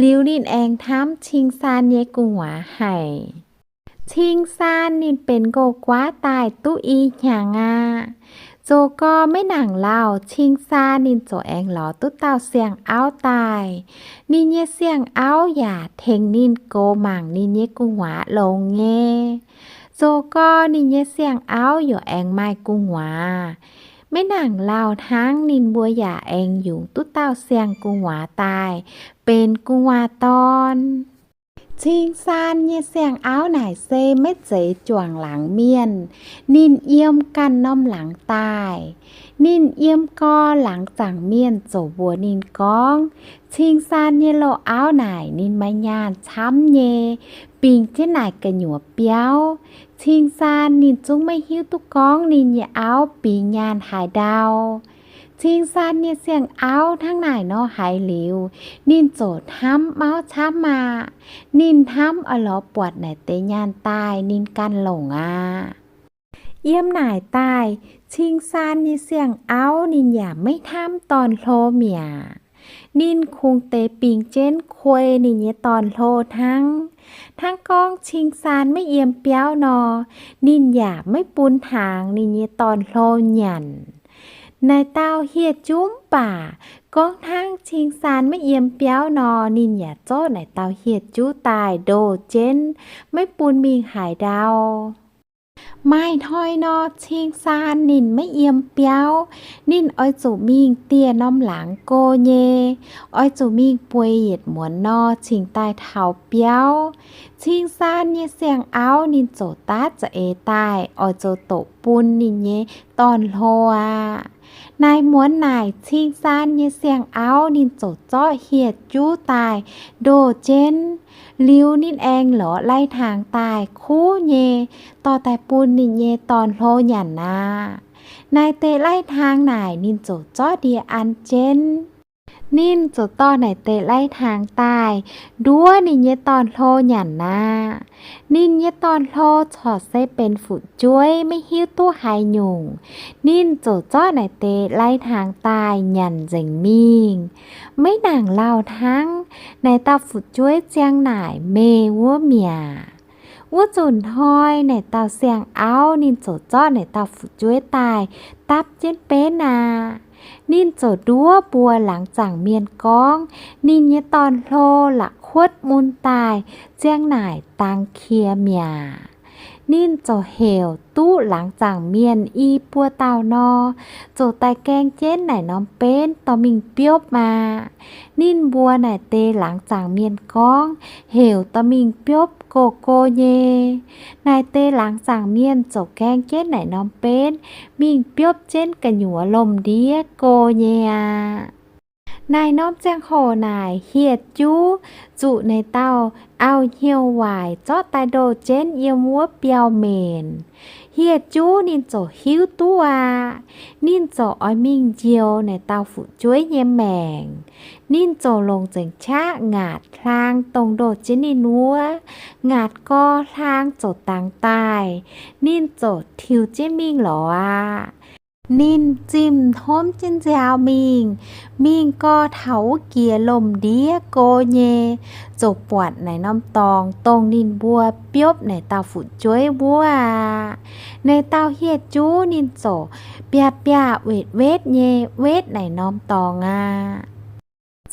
Liuz ninh aengx hnamv Cing Saan nyei gu'nguaaz haic. Cing Saan ninh benx nqox-guaav daaih duqv i hnyangx aqv. Zoux gau maiv nangc lauh, Cing Saan ninh ziouc aengx lorz duqv dauh siang-auv daaih. Ninh nyei siang-auv yaac tengx ninh goux mangc ninh nyei gu'nguaaz longx nyei. Zoux gau ninh nyei siang-auv yaac aengx maaih gu'nguaaz. Maiv nangc lauh hnangv, ninh mbuo yaac aengx yungz duqv dauh siang gu'nguaaz daaih benx gu'nguaaz dorn. Cing Saan nyei siang-auv naaic se maiv zeiz juangc laangz mienh. Ninh yiem ganh norm laangz daaih. Ninh yiem gau, laangz zaangc mienh ziouc mbuox ninh gorngv, Cing Saan nyei loz-auv naaic ninh maaih nyaanh camv nyei, bingx jienv naaic gu'nyuoz biauv. Cing Saan ninh zungv maiv hiuv duqv gorngv ninh nyei auv bingx nyaanh haaix ndau. Cing Saan nyei siang-auv hnangv naaic nor haiz liuz, ninh ziouc hnamv mauv camv aqv. Ninh hnamv oix lorz buatc naaic deix nyaanh daaih ninh ganh longc aqv. Yiem naaic daaih, Cing Saan nyei siang-auv ninh yaac maiv hnamv dorn-hlo mi'aqv. Ninh kungx deix bingx jienv kuei ninh nyei dorn-hlo hnangv. Hnangv gorngv Cing Saan maiv yiem biauv nor, ninh yaac maiv bun hnaangx ninh nyei dorn-hlo nyanc. Naaic dauh hieh juv mv baac gorngv hnangv Cing Saan maiv yiem biauv nor, ninh yaac zorqv naaic dauh hieh juv daaih ndoh jienv, maiv bun mingh haaix ndau. Maaih hnoi nor, Cing Saan ninh maiv yiem biauv, ninh oix zuqc mingh dieh norm laangz go nyei, oix zuqc mingh bueix yietc muonz nor cingx daaih taux biauv. Cing Saan nyei siang-auv ninh ziouc daav za'eix daaih oix zuqc doqc bun ninh nyei dorn-hlo aqv. Naaiv muonz naaic Cing Saan nyei siang-auv ninh ziouc zorqv hieh juv daaih ndoh jienv. Liuz ninh aengx lorz lai-hnaangx daaih kuv nyei, dorh daaih bun ninh nyei dorn-hlo nyanc aqv. Naaiv deix lai-hnaangx naaic ninh ziouc zorqv ndie an jienv. Ninh ziouc dorh naaic deix lai-hnaangx daaih nduov ninh nyei dorn-hlo nyanc aqv. Ninh nyei dorn-hlo corc se benx fu'jueiv maiv hiuv duqv haaix nyungc. Ninh ziouc zorqv naaic deix lai-hnaangx daaih nyanc nzengc mingh. Maiv nangc lauh hnangv, naaic dauh fu'jueiv ziang naaic meih wuov mi'aqv. Wuov nzunc hnoi naaic dauh siang-auv ninh ziouc zorqv naaic dauh fu'jueiv daaih dapv jienv benv aqv. Ninh ziouc nduov mbuox laangz zaangc mienh gorngv ninh nyei dorn-hlo la'kuotv mun daaih ziang naaic dangx qiex mi'aqv. Ninh ziouc heuc duqv laangz zaangc mienh i buo dauh nor, ziouc daaih gaeng jienv naaic norm benv dorh mingh biopv aqv. Ninh mbuox naaic deix laangz zaangc mienh gorngv heuc dorh mingh biopv go go nyei. Naaic deix laangz zaangc mienh ziouc gaeng jienv naaic norm benv mingh biopv jienv gu'nyuoz lomh ndiev go nyei aqv. Naaic norm ziangh hoc naaic hieh juv zuqc naaic dauh auv-hnyouv waaic zorqv daaih ndoh jienv yiem wuov biauv-menc. Hieh juv ninh ziouc hiuv duqv aqv. Ninh ziouc oix mingh njoux naaic dauh fu'jueiv nyei maengc. Ninh ziouc longc nzengc qaqv ngaatc hlaang dongh ndoh jienv ninh wuov. Ngaatc gau, hlaang ziouc dangx daaih. Ninh ziouc tiux jienv mingh lorz aqv. Ninh zimh hnomv jienv nziaaux mingh. Mingh gau taux wuov jiex lomh ndiev go nyei, ziouc buatc naaic norm dorngx dongh ninh mbuo biopv naaic dauh fu'jueiv wuov aqv. Naaic dauh hieh juv ninh ziouc biaav-biaav wetc wetv nyei wetv naaic norm dorngx aqv.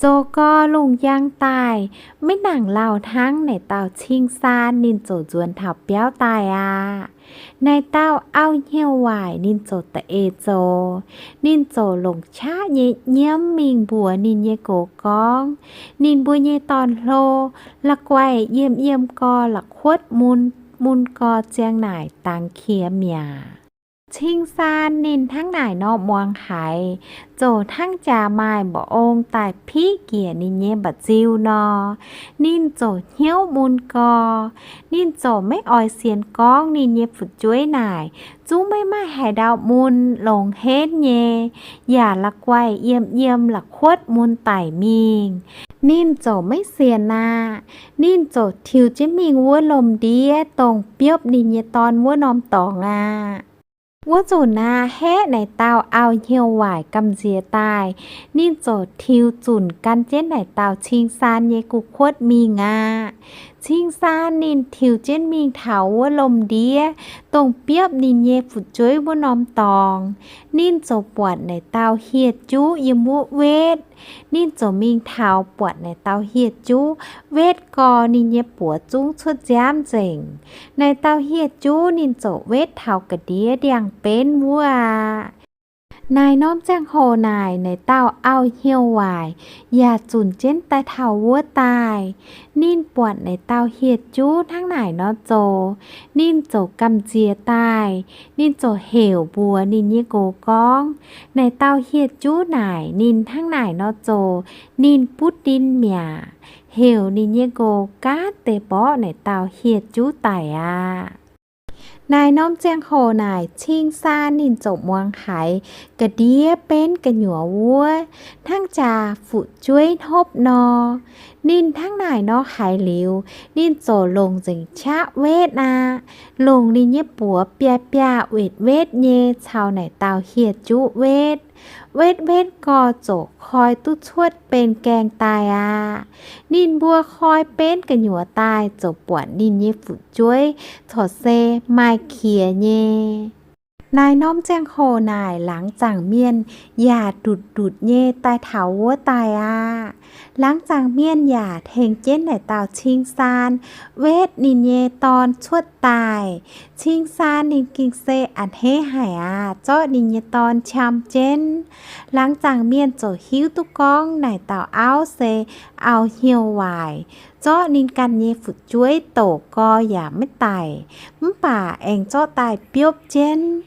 Zoux gau lungh njang daaih, maiv nangc lauh hnangv naaic dauh cing saan ninh ziouc nzuonx taux biauv daaih aqv. Naaic dauh auv-hnyouv waaic ninh ziouc da'eix zoux. Ninh ziouc longc qaqv nyei nyiemv mingh mbuox ninh nyei gox gorngv, ninh mbuo nyei dorn-hlo la'guaih yiem yiem gau la'kuotv mun, mun gau ziang naaic dangx qiex mi'aqv. Cing saan ninh hnangv naaic nor muangx haiz, ziouc hnangv jaax maaih mba'ong daaih piqv njiec ninh nyei mba'nziu nor, ninh ziouc hnyouv mun gau. Ninh ziouc maiv oix sienx gorngv ninh nyei fu'jueiv naaic zungv maiv maaih haaix ndau mun longx henv nyei, yaac la'guaih yiem yiem la'kuotv mun daic mingh. Ninh ziouc maiv sienx aqv. Ninh ziouc tiux jienv mingh wuov lomh ndiev dongh biopv ninh nyei dorn wuov norm dorngx aqv. Wuov nzunc aqv, haeqv naaic dauh auv-hnyouv waaic gamh nziex daaih, ninh ziouc tiux zunc gan jienv naaic dauh cing saan nyei gu'kuotv mingh aqv. Cing Saan ninh tiux jienv mingh taux wuov lomh ndiev, dongh biopv ninh nyei fu'jueiv wuov norm dorngx. Ninh ziouc buatc naaic dauh hieh juv yiem wuov wetv. Ninh ziouc mingh taux buatc naaic dauh hieh juv wetv gorx ninh nyei buoz zungv cuotv nziaamv nzengc. Naaic dauh hieh juv ninh ziouc wetv taux ga'ndiev ndiangx-benv wuov aqv. Naaic norm ziangh hoc naaic, naaic dauh auv-hnyouv waaic yaac zunc jienv daaih taux wuov daaih. Ninh buatc naaic dauh hieh juv hnangv naaic nor zoux, ninh ziouc gamh nziex daaih. Ninh ziouc heuc mbuox ninh nyei nqox gorngv, naaic dauh hieh juv naaic ninh hnangv naaic nor zoux, ninh butv ndin mi'aqv. Heuc ninh nyei nqox gaanv deix mborqv naaic dauh hieh juv daic aqv. Naaic norm ziangh hoc naaic, Cing Saan ninh ziouc muangx haiz ga'ndiev benv gu'nyuoz wuov hnangv jaax fu'jueiv hnopv nor. Ninh hnangv naaic nor haiz liuz, ninh ziouc longc nzengc qaqv wetv aqv, longc ninh nyei buoz biaav-biaav wetv-wetv nyei caux naaic dauh hieh juv wetv. Wetv-wetv gorx ziouc koi duqv cuotv benx gaengh daaih aqv. Ninh mbuo koi benv gu'nyuoz daaih ziouc buatc ninh nyei fu'jueiv corc se maaih qiex nyei. Naaic norm ziangh hoc naaic, laangz zaangc mienh yaac ndutc-ndutc nyei daaih taux wuov daaih aqv. Laangz zaangc mienh yaac tengx jienv naaic dauh Cing Saan wetv ninh nyei dorn cuotv daaih. Cing Saan ninh gengh se a'hneiv haic aqv, zorqv ninh nyei dorn qam jienv. Laangz zaangc mienh ziouc hiuv duqv gorngv naaic dauh auv se auv-hnyouv waaic, zorqv ninh ganh nyei fu'jueiv douc gorx yaac maiv daic, mv baac aengx zorqv daaih biopv jienv.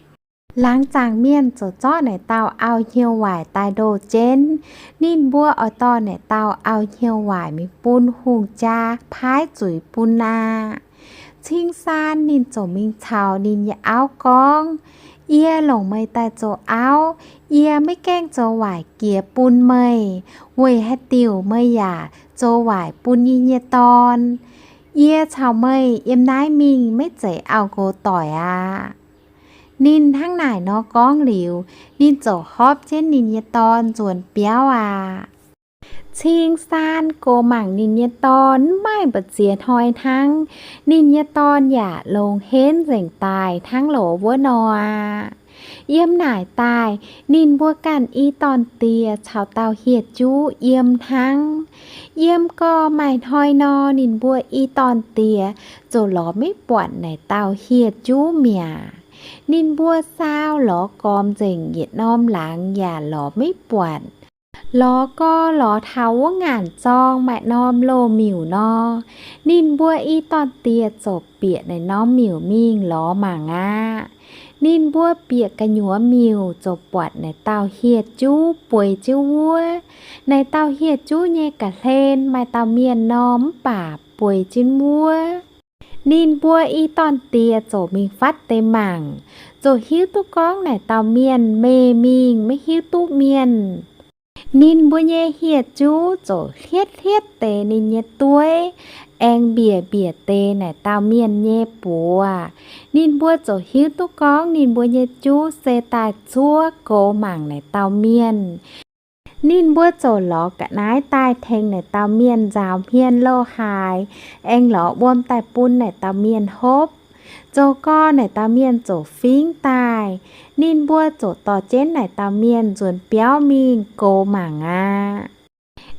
Laangz zaangc mienh ziouc zorqv naaic dauh auv-hnyouv waaic daaih ndoh jienv. Ninh mbuo oix dorh naaic dauh auv-hnyouv waaic mingh bun hungh jaa paaiv zuiz bun aqv. Cing Saan ninh ziouc mingh caux ninh nyei auv gorngv, Yie longc meih daaih zoux auv, yie maiv gaengh zoux waaic jiex bun meih, weic haaix diuc meih yaac zoux waaic bun yie nyei dorn? Yie caux meih yiem naaiv mingh maiv zeiz auv-nqox doic aqv. Ninh hnangv naaic nor gorngv liuz, ninh ziouc hopv jienv ninh nyei dorn nzuonx biauv aqv. Cing Saan gox mangc ninh nyei dorn mv maaih mbu'ziex hnoi hnangv, ninh nyei dorn yaac longx henv nzengc daaih hnangv loz wuov nor aqv. Yiem naaic daaih, ninh mbuo ganh i dorn-diex caux dauh hieh juv yiem hnangv. Yiem gorx maaih hnoi nor, ninh mbuo i dorn-diex ziouc lorz maiv buatc naaic dauh hieh juv mi'aqv. Ninh mbuo saau lorz gormx nzengc yietc norm laangz yaac lorz maiv buatc. Lorz gorx lorz taux wuov ngaanc zorng maaih norm loz-miuc nor, ninh mbuo i dorn-diex ziouc bieqc naaic norm miuc mingh lorz mangc aqv. Ninh mbuo bieqc gu'nyuoz miuc ziouc buatc naaic dauh hieh juv bueix jienv wuov. Naaic dauh hieh juv nyei ga'hlen maaih dauh mienh norm mv baac bueix jienv wuov. Ninh mbuo i dorn-diex ziouc mingh fatv deix mangc, ziouc hiuv duqv gorngv naaic dauh mienh meih mingh maiv hiuv duqv mienh. Ninh mbuo nyei hieh juv ziouc hliev-hliev deix ninh nyei dueiv, aengx mbiec-mbiec deix naaic dauh mienh nyei buoz. Ninh mbuo ziouc hiuv duqv gorngv ninh mbuo nyei juv se daaih zuov goux mangc naaic dauh mienh. Ninh mbuo ziouc lorz ga'naaiv daaih tengx naaic dauh mienh nzaaux hmien loz-haaix, aengx lorz wuom daaih bun naaic dauh mienh hopv. Zoux gorx naaic dauh mienh ziouc fingx daaih. Ninh mbuo ziouc dorh jienv naaic dauh mienh nzuonx biauv mingh goux mangc aqv.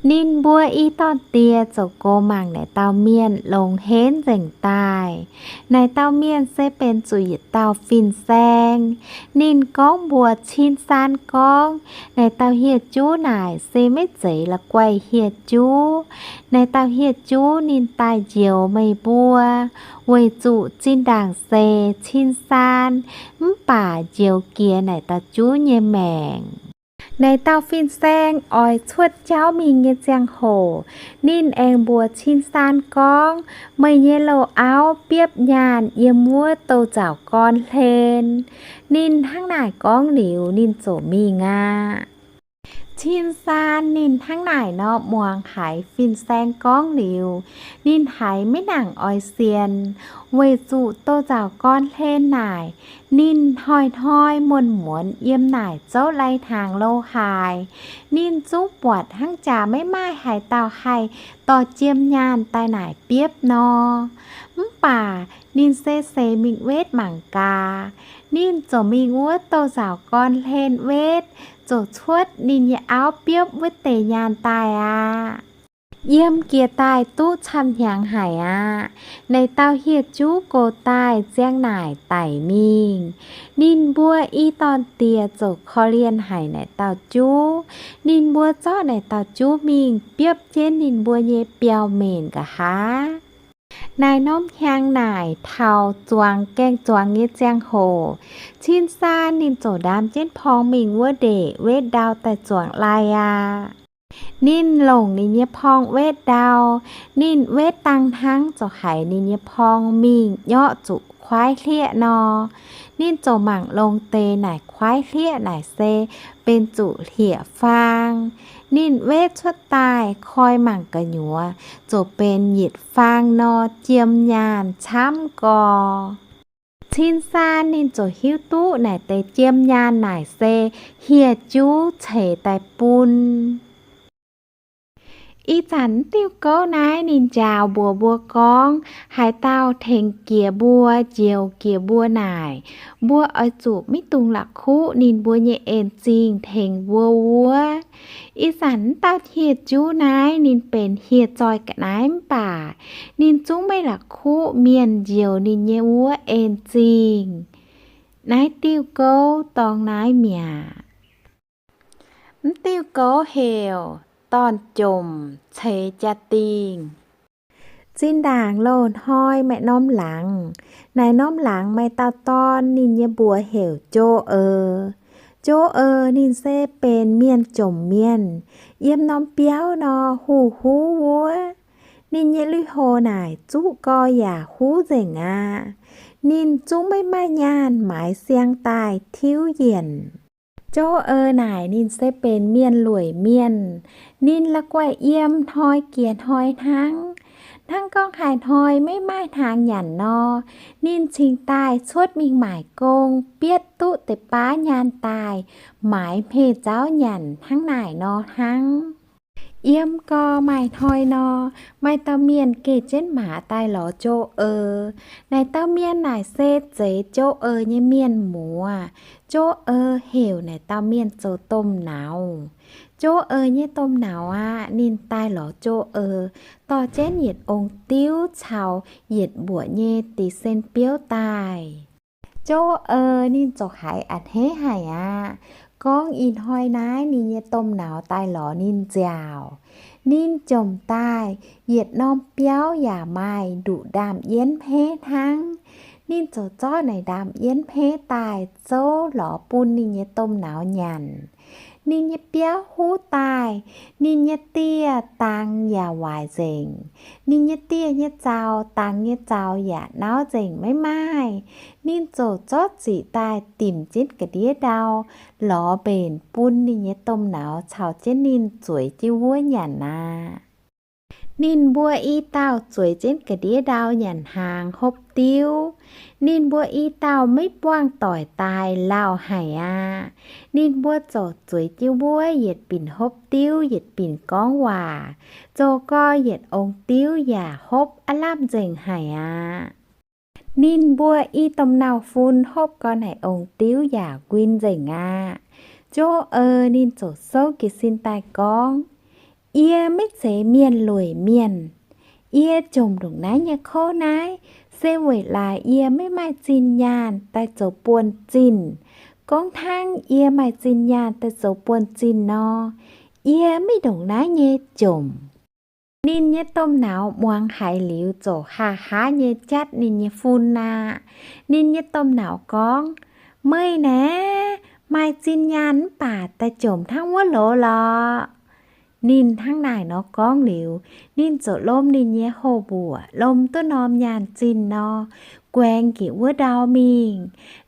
Ninh mbuo i dorn-diex ziouc goux mangc naaic dauh mienh longx henv nzengc daaih. Naaic dauh mienh se benx zuqc yietc dauh fin-saeng. Ninh gorngv mbuox Cin Saan gorngv, naaic dauh hieh juv naaic se maiv zeiz la'guaih hieh juv. Naaic dauh hieh juv ninh daaih njoux meih mbuo, weic zuqc zinh ndaangc seix Cin Saan mv baac njoux jiex naaic dauh juv nyei maengc. Naaic dauh fin-saeng oix cuotv jauv mingh nyei ziangh hoc, ninh aengx mbuox Cin Saan gorngv, meih nyei loz-auv biopv nyaanh yiem wuov douz-nzauc gorn hlen. Ninh hnangv naaic gorngv liuz, ninh ziouc mingh aqv. Cin Saan ninh hnangv naaic nor muangx haiz fin-saeng gorngv liuz, ninh haiz maiv nangc oix sienx, weic zuqc douz-nzauc gorn hlen naaic, ninh hnoi-hnoi muonz-muonz yiem naaic zouv lai-hnaangx lo haaix. Ninh zungv buatc hnangv jaax maiv maaih haaix dauh haih dorh jiem nyaanh daaih naaic biopv nor. Mv baac ninh se seix mingh wetv mangc gaax. Ninh ziouc mingh wuov douz-nzauc gorn hlen wetv, ziouc cuotv ninh nyei auv biopv wuov deix nyaanh daaih aqv. Yiem jiex daaih duqv camv-hnyangx haic aqv. Naaic dauh hieh juv gox daaih ziang naaic daic mingh. Ninh mbuo i dorn-diex ziouc korv-lienh haic naaic dauh juv. Ninh mbuo zorqv naaic dauh juv mingh biopv jienv ninh mbuo nyei biauv-menc nqa'haav. Naaiv norm hnyangx naaic taux zuangx gaeng-zuangx nyei ziangh hoc, Cin Saan ninh ziouc ndaam jienv porng mingh wuov ndeic wetv ndau daaih zuangx lai aqv. Ninh longc ninh nyei porng wetv ndau. Ninh wetv dangh hnangv ziouc haiz ninh nyei porng mingh nyorqv zuqc kuaaiv hlieqv nor. Ninh ziouc mangc longx deix naaic kuaaiv hlieqv naaic se benx zuqc hlieqv-faang. Ninh wetv cuotv daaih koi mangc gu'nyuoz ziouc benx yietc faang nor jiem nyaanh camv gorx. Cin Saan ninh ziouc hiuv duqv naaic deix jiem nyaanh naaic se hieh juv ceix daaih bun. Ih zanc diuh gouv naaiv ninh njaaux mbuox mbuo gorngv, haaix dauh tengx jiex mbuo, njoux jiex mbuo naaic, mbuo oix zuqc maiv dungx la'kuqv ninh mbuo nyei en-zingh tengx mbuo wuov. Ih zanc wuov dauh hieh juv naaiv ninh benx hieh zoih ga'naaiv mv baac ninh zungv maiv la'kuqv mienh njoux ninh nyei wuov en-zingh. Naaiv diuh gouv dorngx naaiv mi'aqv. Mv diuh gouv heuc Dorn-Jomc Ceix Jaa-Dingh. Zinh ndaangc loz-hnoi maaih norm laangz. Naaiv norm laangz maaih dauh dorn, ninh nyei mbuox heuc Jo Eix. Jo Eix ninh se benx mienh jomc mienh. Yiem norm biauv nor huv-huv wuov. Ninh nyei lui-houx naaic zuqv gorx yaac huv nzengc aqv. Ninh zungv maiv maaih nyaanh maaiz siang daaih tiuv yienc. Jo Eix naaic ninh se benx mienh lueic mienh. Ninh la'guaih yiem hnoi jiex hnoi hnangv. Hnangv gorngv haaix hnoi maiv maaih hnaangx nyanc nor, ninh cingx daaih cuotv mingh maaic gong, bietv duqv deix baav nyaanh daaih maaiz hmei zauv nyanc hnangv naaic nor hnangv. Yiem gorx maaih hnoi nor, maaih dauh mienh geh jienv maaz daaih lorz Jo Eix. Naaic dauh mienh naaic se zeiz Jo Eix nyei mienh muoz. Jo Eix heuc naaic dauh mienh zoux domh nauz. Jo Eix nyei domh nauz aqv, ninh daaih lorz Jo Eix, dorh jienv yietc ong-diuv caux yietc mbuoqc nyei dix cent biouv daaih. Jo Eix ninh ziouc haiz a'hneiv haic aqv. Gorngv ih hnoi naaiv ninh nyei domh nauz daaih lorz ninh nziaauc. Ninh jomc daaih, yietc norm biauv yaac maaih nduqc ndaamv-yienv hmeiv hnangv. Ninh ziouc zorqv naaic ndaamv-yienv hmeiv daaih zouv lorz bun ninh nyei domh nauz nyanc. Ninh nyei biauv huv daaih, ninh nyei dieh dangx yaac waaic nzengc. Ninh nyei dieh nyei zaux, dangx nyei zaux yaac nauv nzengc maiv maaih. Ninh ziouc zorqv ziqc daaih dimc jienv ga'ndiev ndau, lorz mbenc bun ninh nyei domh nauz caux jienv ninh zueiz jienv wuov nyanc aqv. Ninh mbuo i dauh zueiz jienv ga'ndiev ndau nyanc hnaangx hopv diuv. Ninh mbuo i dauh maiv buangh doic daaih lauh haic aqv. Ninh mbuo ziouc zueiz jienv wuov yietc binc hopv diuv yietc binc gorngv waac, zoux gorx yietc ong-diuv yaac hopv aav lamh nzengc haic aqv. Ninh mbuo i domh nauz-fun hopv gorx naaic ong-diuv yaac nquin nzengc aqv. Jo Eix ninh ziouc souv jiez sin daaih gorngv, Yie maiv zeiz mienh lueic mienh. Yie jomc ndongc naaiv nyei kouv naaiv, se weic laaix yie maiv maaih zinh nyaanh daaih zoux buonv-zinh. Gorngv hnangv yie maaih zinh nyaanh daaih zoux buonv-zinh nor, yie maiv ndongc naaiv nyei jomc. Ninh nyei domh nauz muangx haiz liuz ziouc haaix haaix nyei jatv ninh nyei fun aqv. Ninh nyei domh nauz gorngv, Meih naaiv maaih zinh nyaanh mv baac daaih jomc hnangv wuov loz lorqc. Ninh hnangv naaic nor gorngv liuz, ninh ziouc lomh ninh nyei hoh mbuoqc, lomh duqv norm nyaanh zinh nor, guaengx njiec wuov ndau mingh.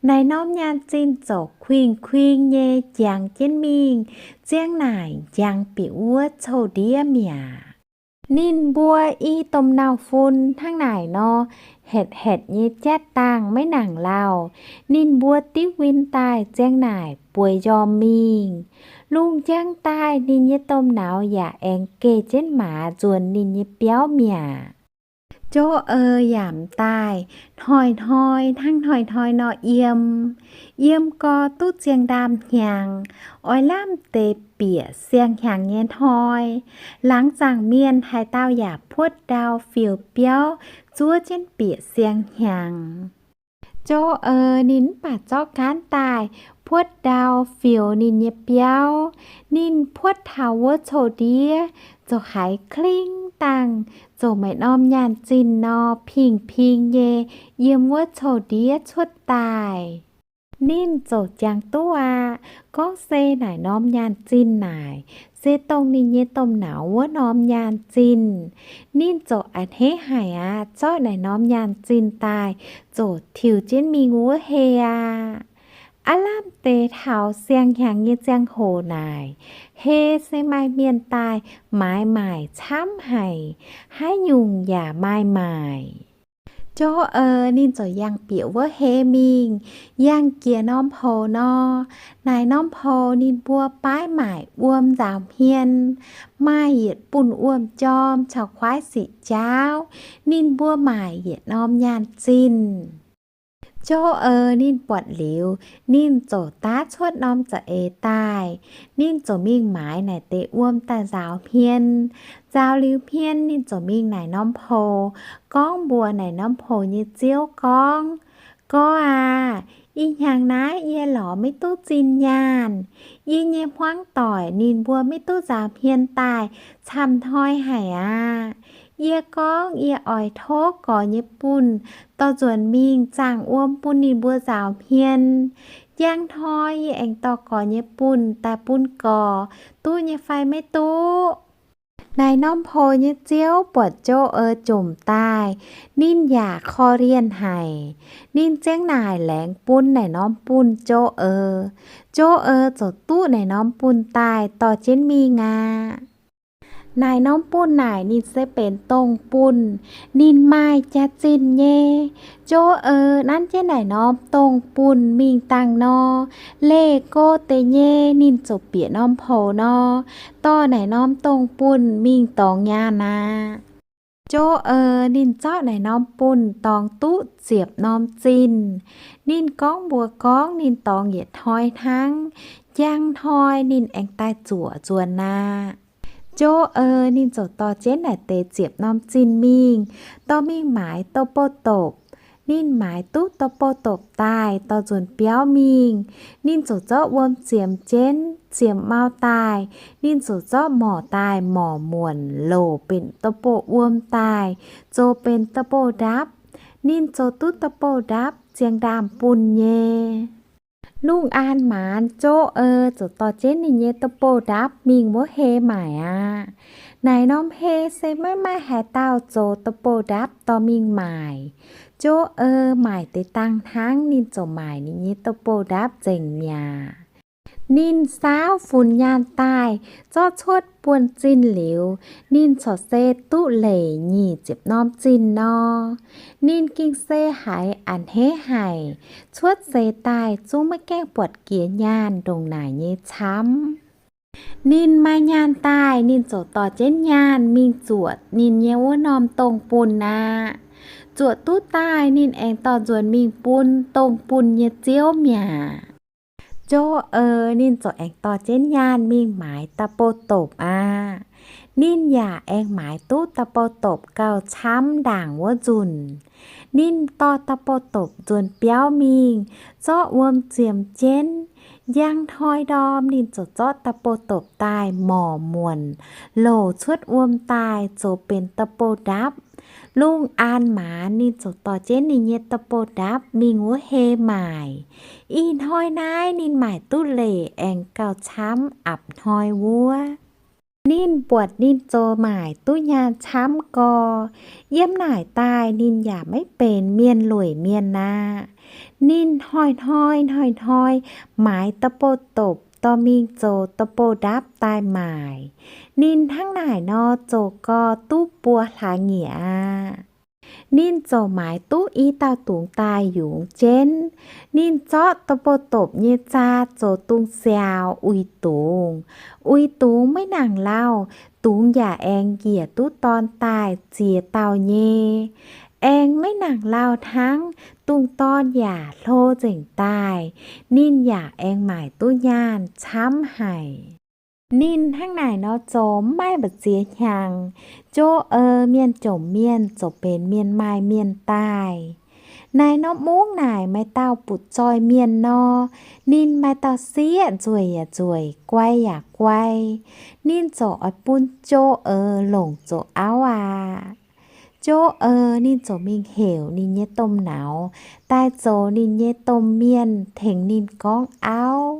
Naaic norm nyaanh zinh ziouc kuingx-kuingx nyei jangx jienv mingh, ziang naaic njang bieqc wuov coux-ndiev mi'aqv. Ninh mbuo i domh nauv-fun hnangv naaic nor, hetv-hetv nyei jatv dangh maiv nangc lauh. Ninh mbuo div win daaih ziang naaic bueix njormh mingh. Lungh njang daaih ninh nyei domh nauz yaac aengx geh jienv maaz nzuonx ninh nyei biauv mi'aqv. Jov Eix yaac m'daaih hnoi-hnoi hnangv hnoi-hnoi nor yiem. Yiem gorx duqv ziang ndaamv-hnyangx, oix lamh deix bieqc siang-hnyangx nyei hnoi. Laangz zaangc mienh haaix dauh yaac puotv ndau fioux biauv zuov jienv bieqc siang-hnyangx. Jov Eix ninh mv baac zorqv gaanv daaih puotv ndau fioux ninh nyei biauv. Ninh puotv taux wuov coux-ndiev, ziouc haiz kling dangh, ziouc maaih norm nyaanh zinh nor pingh-pingh nyei yiem wuov coux-ndiev cuotv daaih. Ninh ziouc jangx duqv aqv. Gorngv se naaic norm nyaanh zinh naaic se dongh ninh nyei domh nauz wuov norm nyaanh zinh. Ninh ziouc a'hneiv haic aqv, zorqv naaic norm nyaanh zinh daaih ziouc tiux jienv mingh wuov hei aqv. Aav lamh deix taux siang-hnyangx nyei ziangh hoc naaic, hei se maaih mienh daaih maaiz maaic camv haic, haaix nyungc yaac maaih maaic. Jov Eix ninh ziouc yangh bieqc wuov hei mingh, yangh jiex norm poux nor. Naaic norm poux ninh mbuo baav maaic wuom nzaaux hmien, maaih yietc bunh wuom-jorm caux kuaaiv sic jaauv. Ninh mbuo maaic yietc norm nyaanh zinh. Jov Eix ninh buatc liuz, ninh ziouc daav cuotv norm za'eix daaih. Ninh ziouc mingh maaiz naaic deix wuom daaih nzaaux hmien. Nzaaux liuz hmien ninh ziouc mingh naaic norm poux, gorngv mbuox naaic norm poux nyei ziouv gorngv, Gorx aac, ih hnyangx naaiv yie lorz maiv duqv zinh nyaanh. Yie nyei hmuangv doic ninh mbuo maiv duqv nzaaux hmien daaih camv hnoi haic aqv. Yie gorngv yie oix tov gorx nyei bunh dorh nzuonx mingh zaangh wuom bun ninh mbuo nzaaux hmien. Njang hnoi yie aengx dorh gorx nyei bunh daaih bun gorx, duqv nyei fai maiv duqv? Naaic norm poux nyei ziouv buatc Jov Eix jomc daaih, ninh yaac korv-lienh haic. Ninh ziang naaic laengz bun naaic norm bunh Jov Eix. Jov Eix ziouc duqv naaic norm bunh daaih dorh jienv mingh aqv. Naaic norm bunh naaic ninh se benx dongh bunh, ninh maaih jaax-zinh nyei. Jov Eix nanv jienv naaic norm dongh bunh mingh dangh nor, leih go deix nyei ninh ziouc bieqc norm poux nor, dorh naaic norm dongh bunh mingh dorngx nyaanh aqv. Jov Eix ninh zorqv naaic norm bunh dorngx duqv ziepc norm zinh. Ninh gorngv mbuox gorngv ninh dorngx yietc hnoi hnangv, njang hnoi ninh aengx daaih zuoqc nzuonx aqv. Jov Eix ninh ziouc dorh jienv naaic deix ziepc norm zinh mingh, dorh mingh maaiz douh bouh dopc. Ninh maaiz duqv douh bouh dopc daaih dorh nzuonx biauv mingh. Ninh ziouc zorqv wuom ziemx jienv, ziemx mau daaih. Ninh ziouc zorqv morc daaih morc muonc loc benx douh bouh wuom daaih, zoux benx douh bouh ndapv. Ninh zoux duqv douh bouh ndapv ziang ndaamv-bunh nyei. Lungh aan maanz Jov Eix ziouc dorh jienv ninh nyei douh bouh ndapv mingh wuov hei maaic aqv. Naaic norm hei se maiv maaih haaix dauh zoux douh bouh ndapv dorh mingh maaic. Jov Eix maaic deix dangh hnangv ninh ziouc maaic ninh nyei douh bouh ndapv nzengc mi'aqv. Ninh saauv funx nyaanh daaih zorqv cuotv buonv-zinh liuz, ninh corc se duqv leic nyic ziepc norm zinh nor. Ninh ging se haiz a'hneiv haic, cuotv seix daaih zungv maiv gaengh buatc jiex nyaanh ndongc naaic nyei camv. Ninh maaih nyaanh daaih, ninh ziouc dorh jienv nyaanh mingh zuoqc ninh nyei wuov norm dongh bunh aqv. Zuoqc duqv daaih ninh aengx dorh nzuonx mingh bun dongh bunh nyei ziouv mi'aqv. Jov Eix ninh ziouc aengx dorh jienv nyaanh mingh maaiz da'bouh dopc aqv. Ninh yaac aengx maaiz duqv da'bouh dopc gauh camv ndaangc wuov nzunc. Ninh dorh da'bouh dopc nzuonx biauv mingh, zorqv wuom ziemx jienv. Njang hnoi ndorm ninh ziouc zorqv da'bouh dopc daaih morc muonc, louc cuotv wuom daaih zoux benx da'bouh ndapv. Lungh aan maanz ninh ziouc dorh jienv ninh nyei da'bouh ndapv mingh wuov hei maaic. Ih hnoi naaiv ninh maaic duqv leic aengx gauh camv apc hnoi wuov. Ninh buatc ninh zoux maaic duqv nyaanh camv gorx, yiem naaic daaih ninh yaac maiv benx mienh lueic mienh aqv. Ninh hnoi-hnoi hnoi-hnoi maaiz douh bouh dopc dorh mingh zoux douh bouh ndapv daaih maaic. Ninh hnangv naaic nor zoux gau duqv buo hlaax nyieqc aqv. Ninh ziouc maaiz duqv i dauh dungz daaih yungz jienv. Ninh zorqv douh bouh dopc nyei zaa zoux dungz siaaux uix dungz. Uix dungz maiv nangc lauh, dungz yaac aengx njiec duqv dorn daaih ziex dauh nyei. Aengx maiv nangc lauh hnangv, dungz dorn yaac hlo nzengc daaih. Ninh yaac aengx maaic duqv nyaanh camv haic. Ninh hnangv naaic nor zoux maiv maaih mbu'ziex hnyangx, Zouv Eix mienh jomc mienh ziouc benx mienh maaih mienh daaih. Naaiv norm mungv naaic maaih dauh butv-zoih mienh nor, ninh maaih dauh sieqv nzueic yaac nzueic, guai yaac guai. Ninh ziouc oix bun Zouv Eix longc zoux auv aqv. Zouv Eix ninh ziouc mingh heuc ninh nyei domh nauz daaih zoux ninh nyei domh mienh tengx ninh gorngv auv.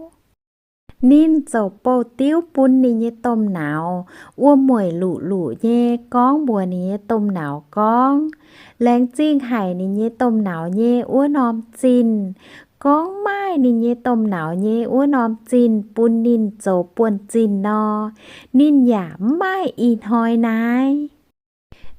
Ninh ziouc bouh diuv bun ninh nyei domh nauz, wuom-mueic luqc-luqc nyei gorngv mbuox ninh nyei domh nauz gorngv, laengz zingh haic ninh nyei domh nauz nyei wuov norm zinh. Gorngv maaih ninh nyei domh nauz nyei wuov norm zinh bun ninh zoux buonv-zinh nor, ninh yaac mv maaih ih hnoi naaiv.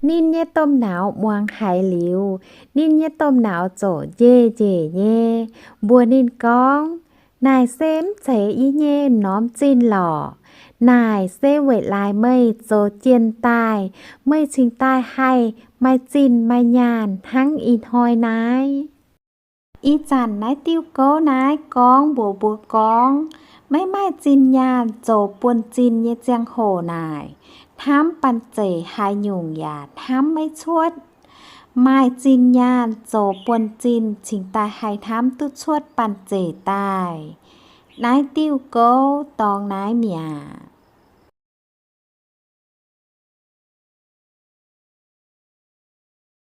Ninh nyei domh nauz muangx haiz liuz, ninh nyei domh nauz ziouc njeih njeih nyei mbuox ninh gorngv, naaic se mv zeiz yie nyei norm zinh lorqc. Naaic se weic laaix meih zoux jienh daaih, meih cingx daaih haih maaih zinh maaih nyaanh hnangv ih hnoi naaiv. Ih zanc naaiv diuh gouv naaiv gorngv mbuox mbuo gorngv, maiv maaih zinh nyaanh zoux buonv-zinh nyei ziangh hoc naaic, hnamv banh zeic haaix nyungc yaac hnamv maiv cuotv. Maaih zinh nyaanh zoux buonv-zinh cingx daaih haih hnamv duqv cuotv banh zeic daaih. Naaiv diuh gouv dorngx naaiv mi'aqv.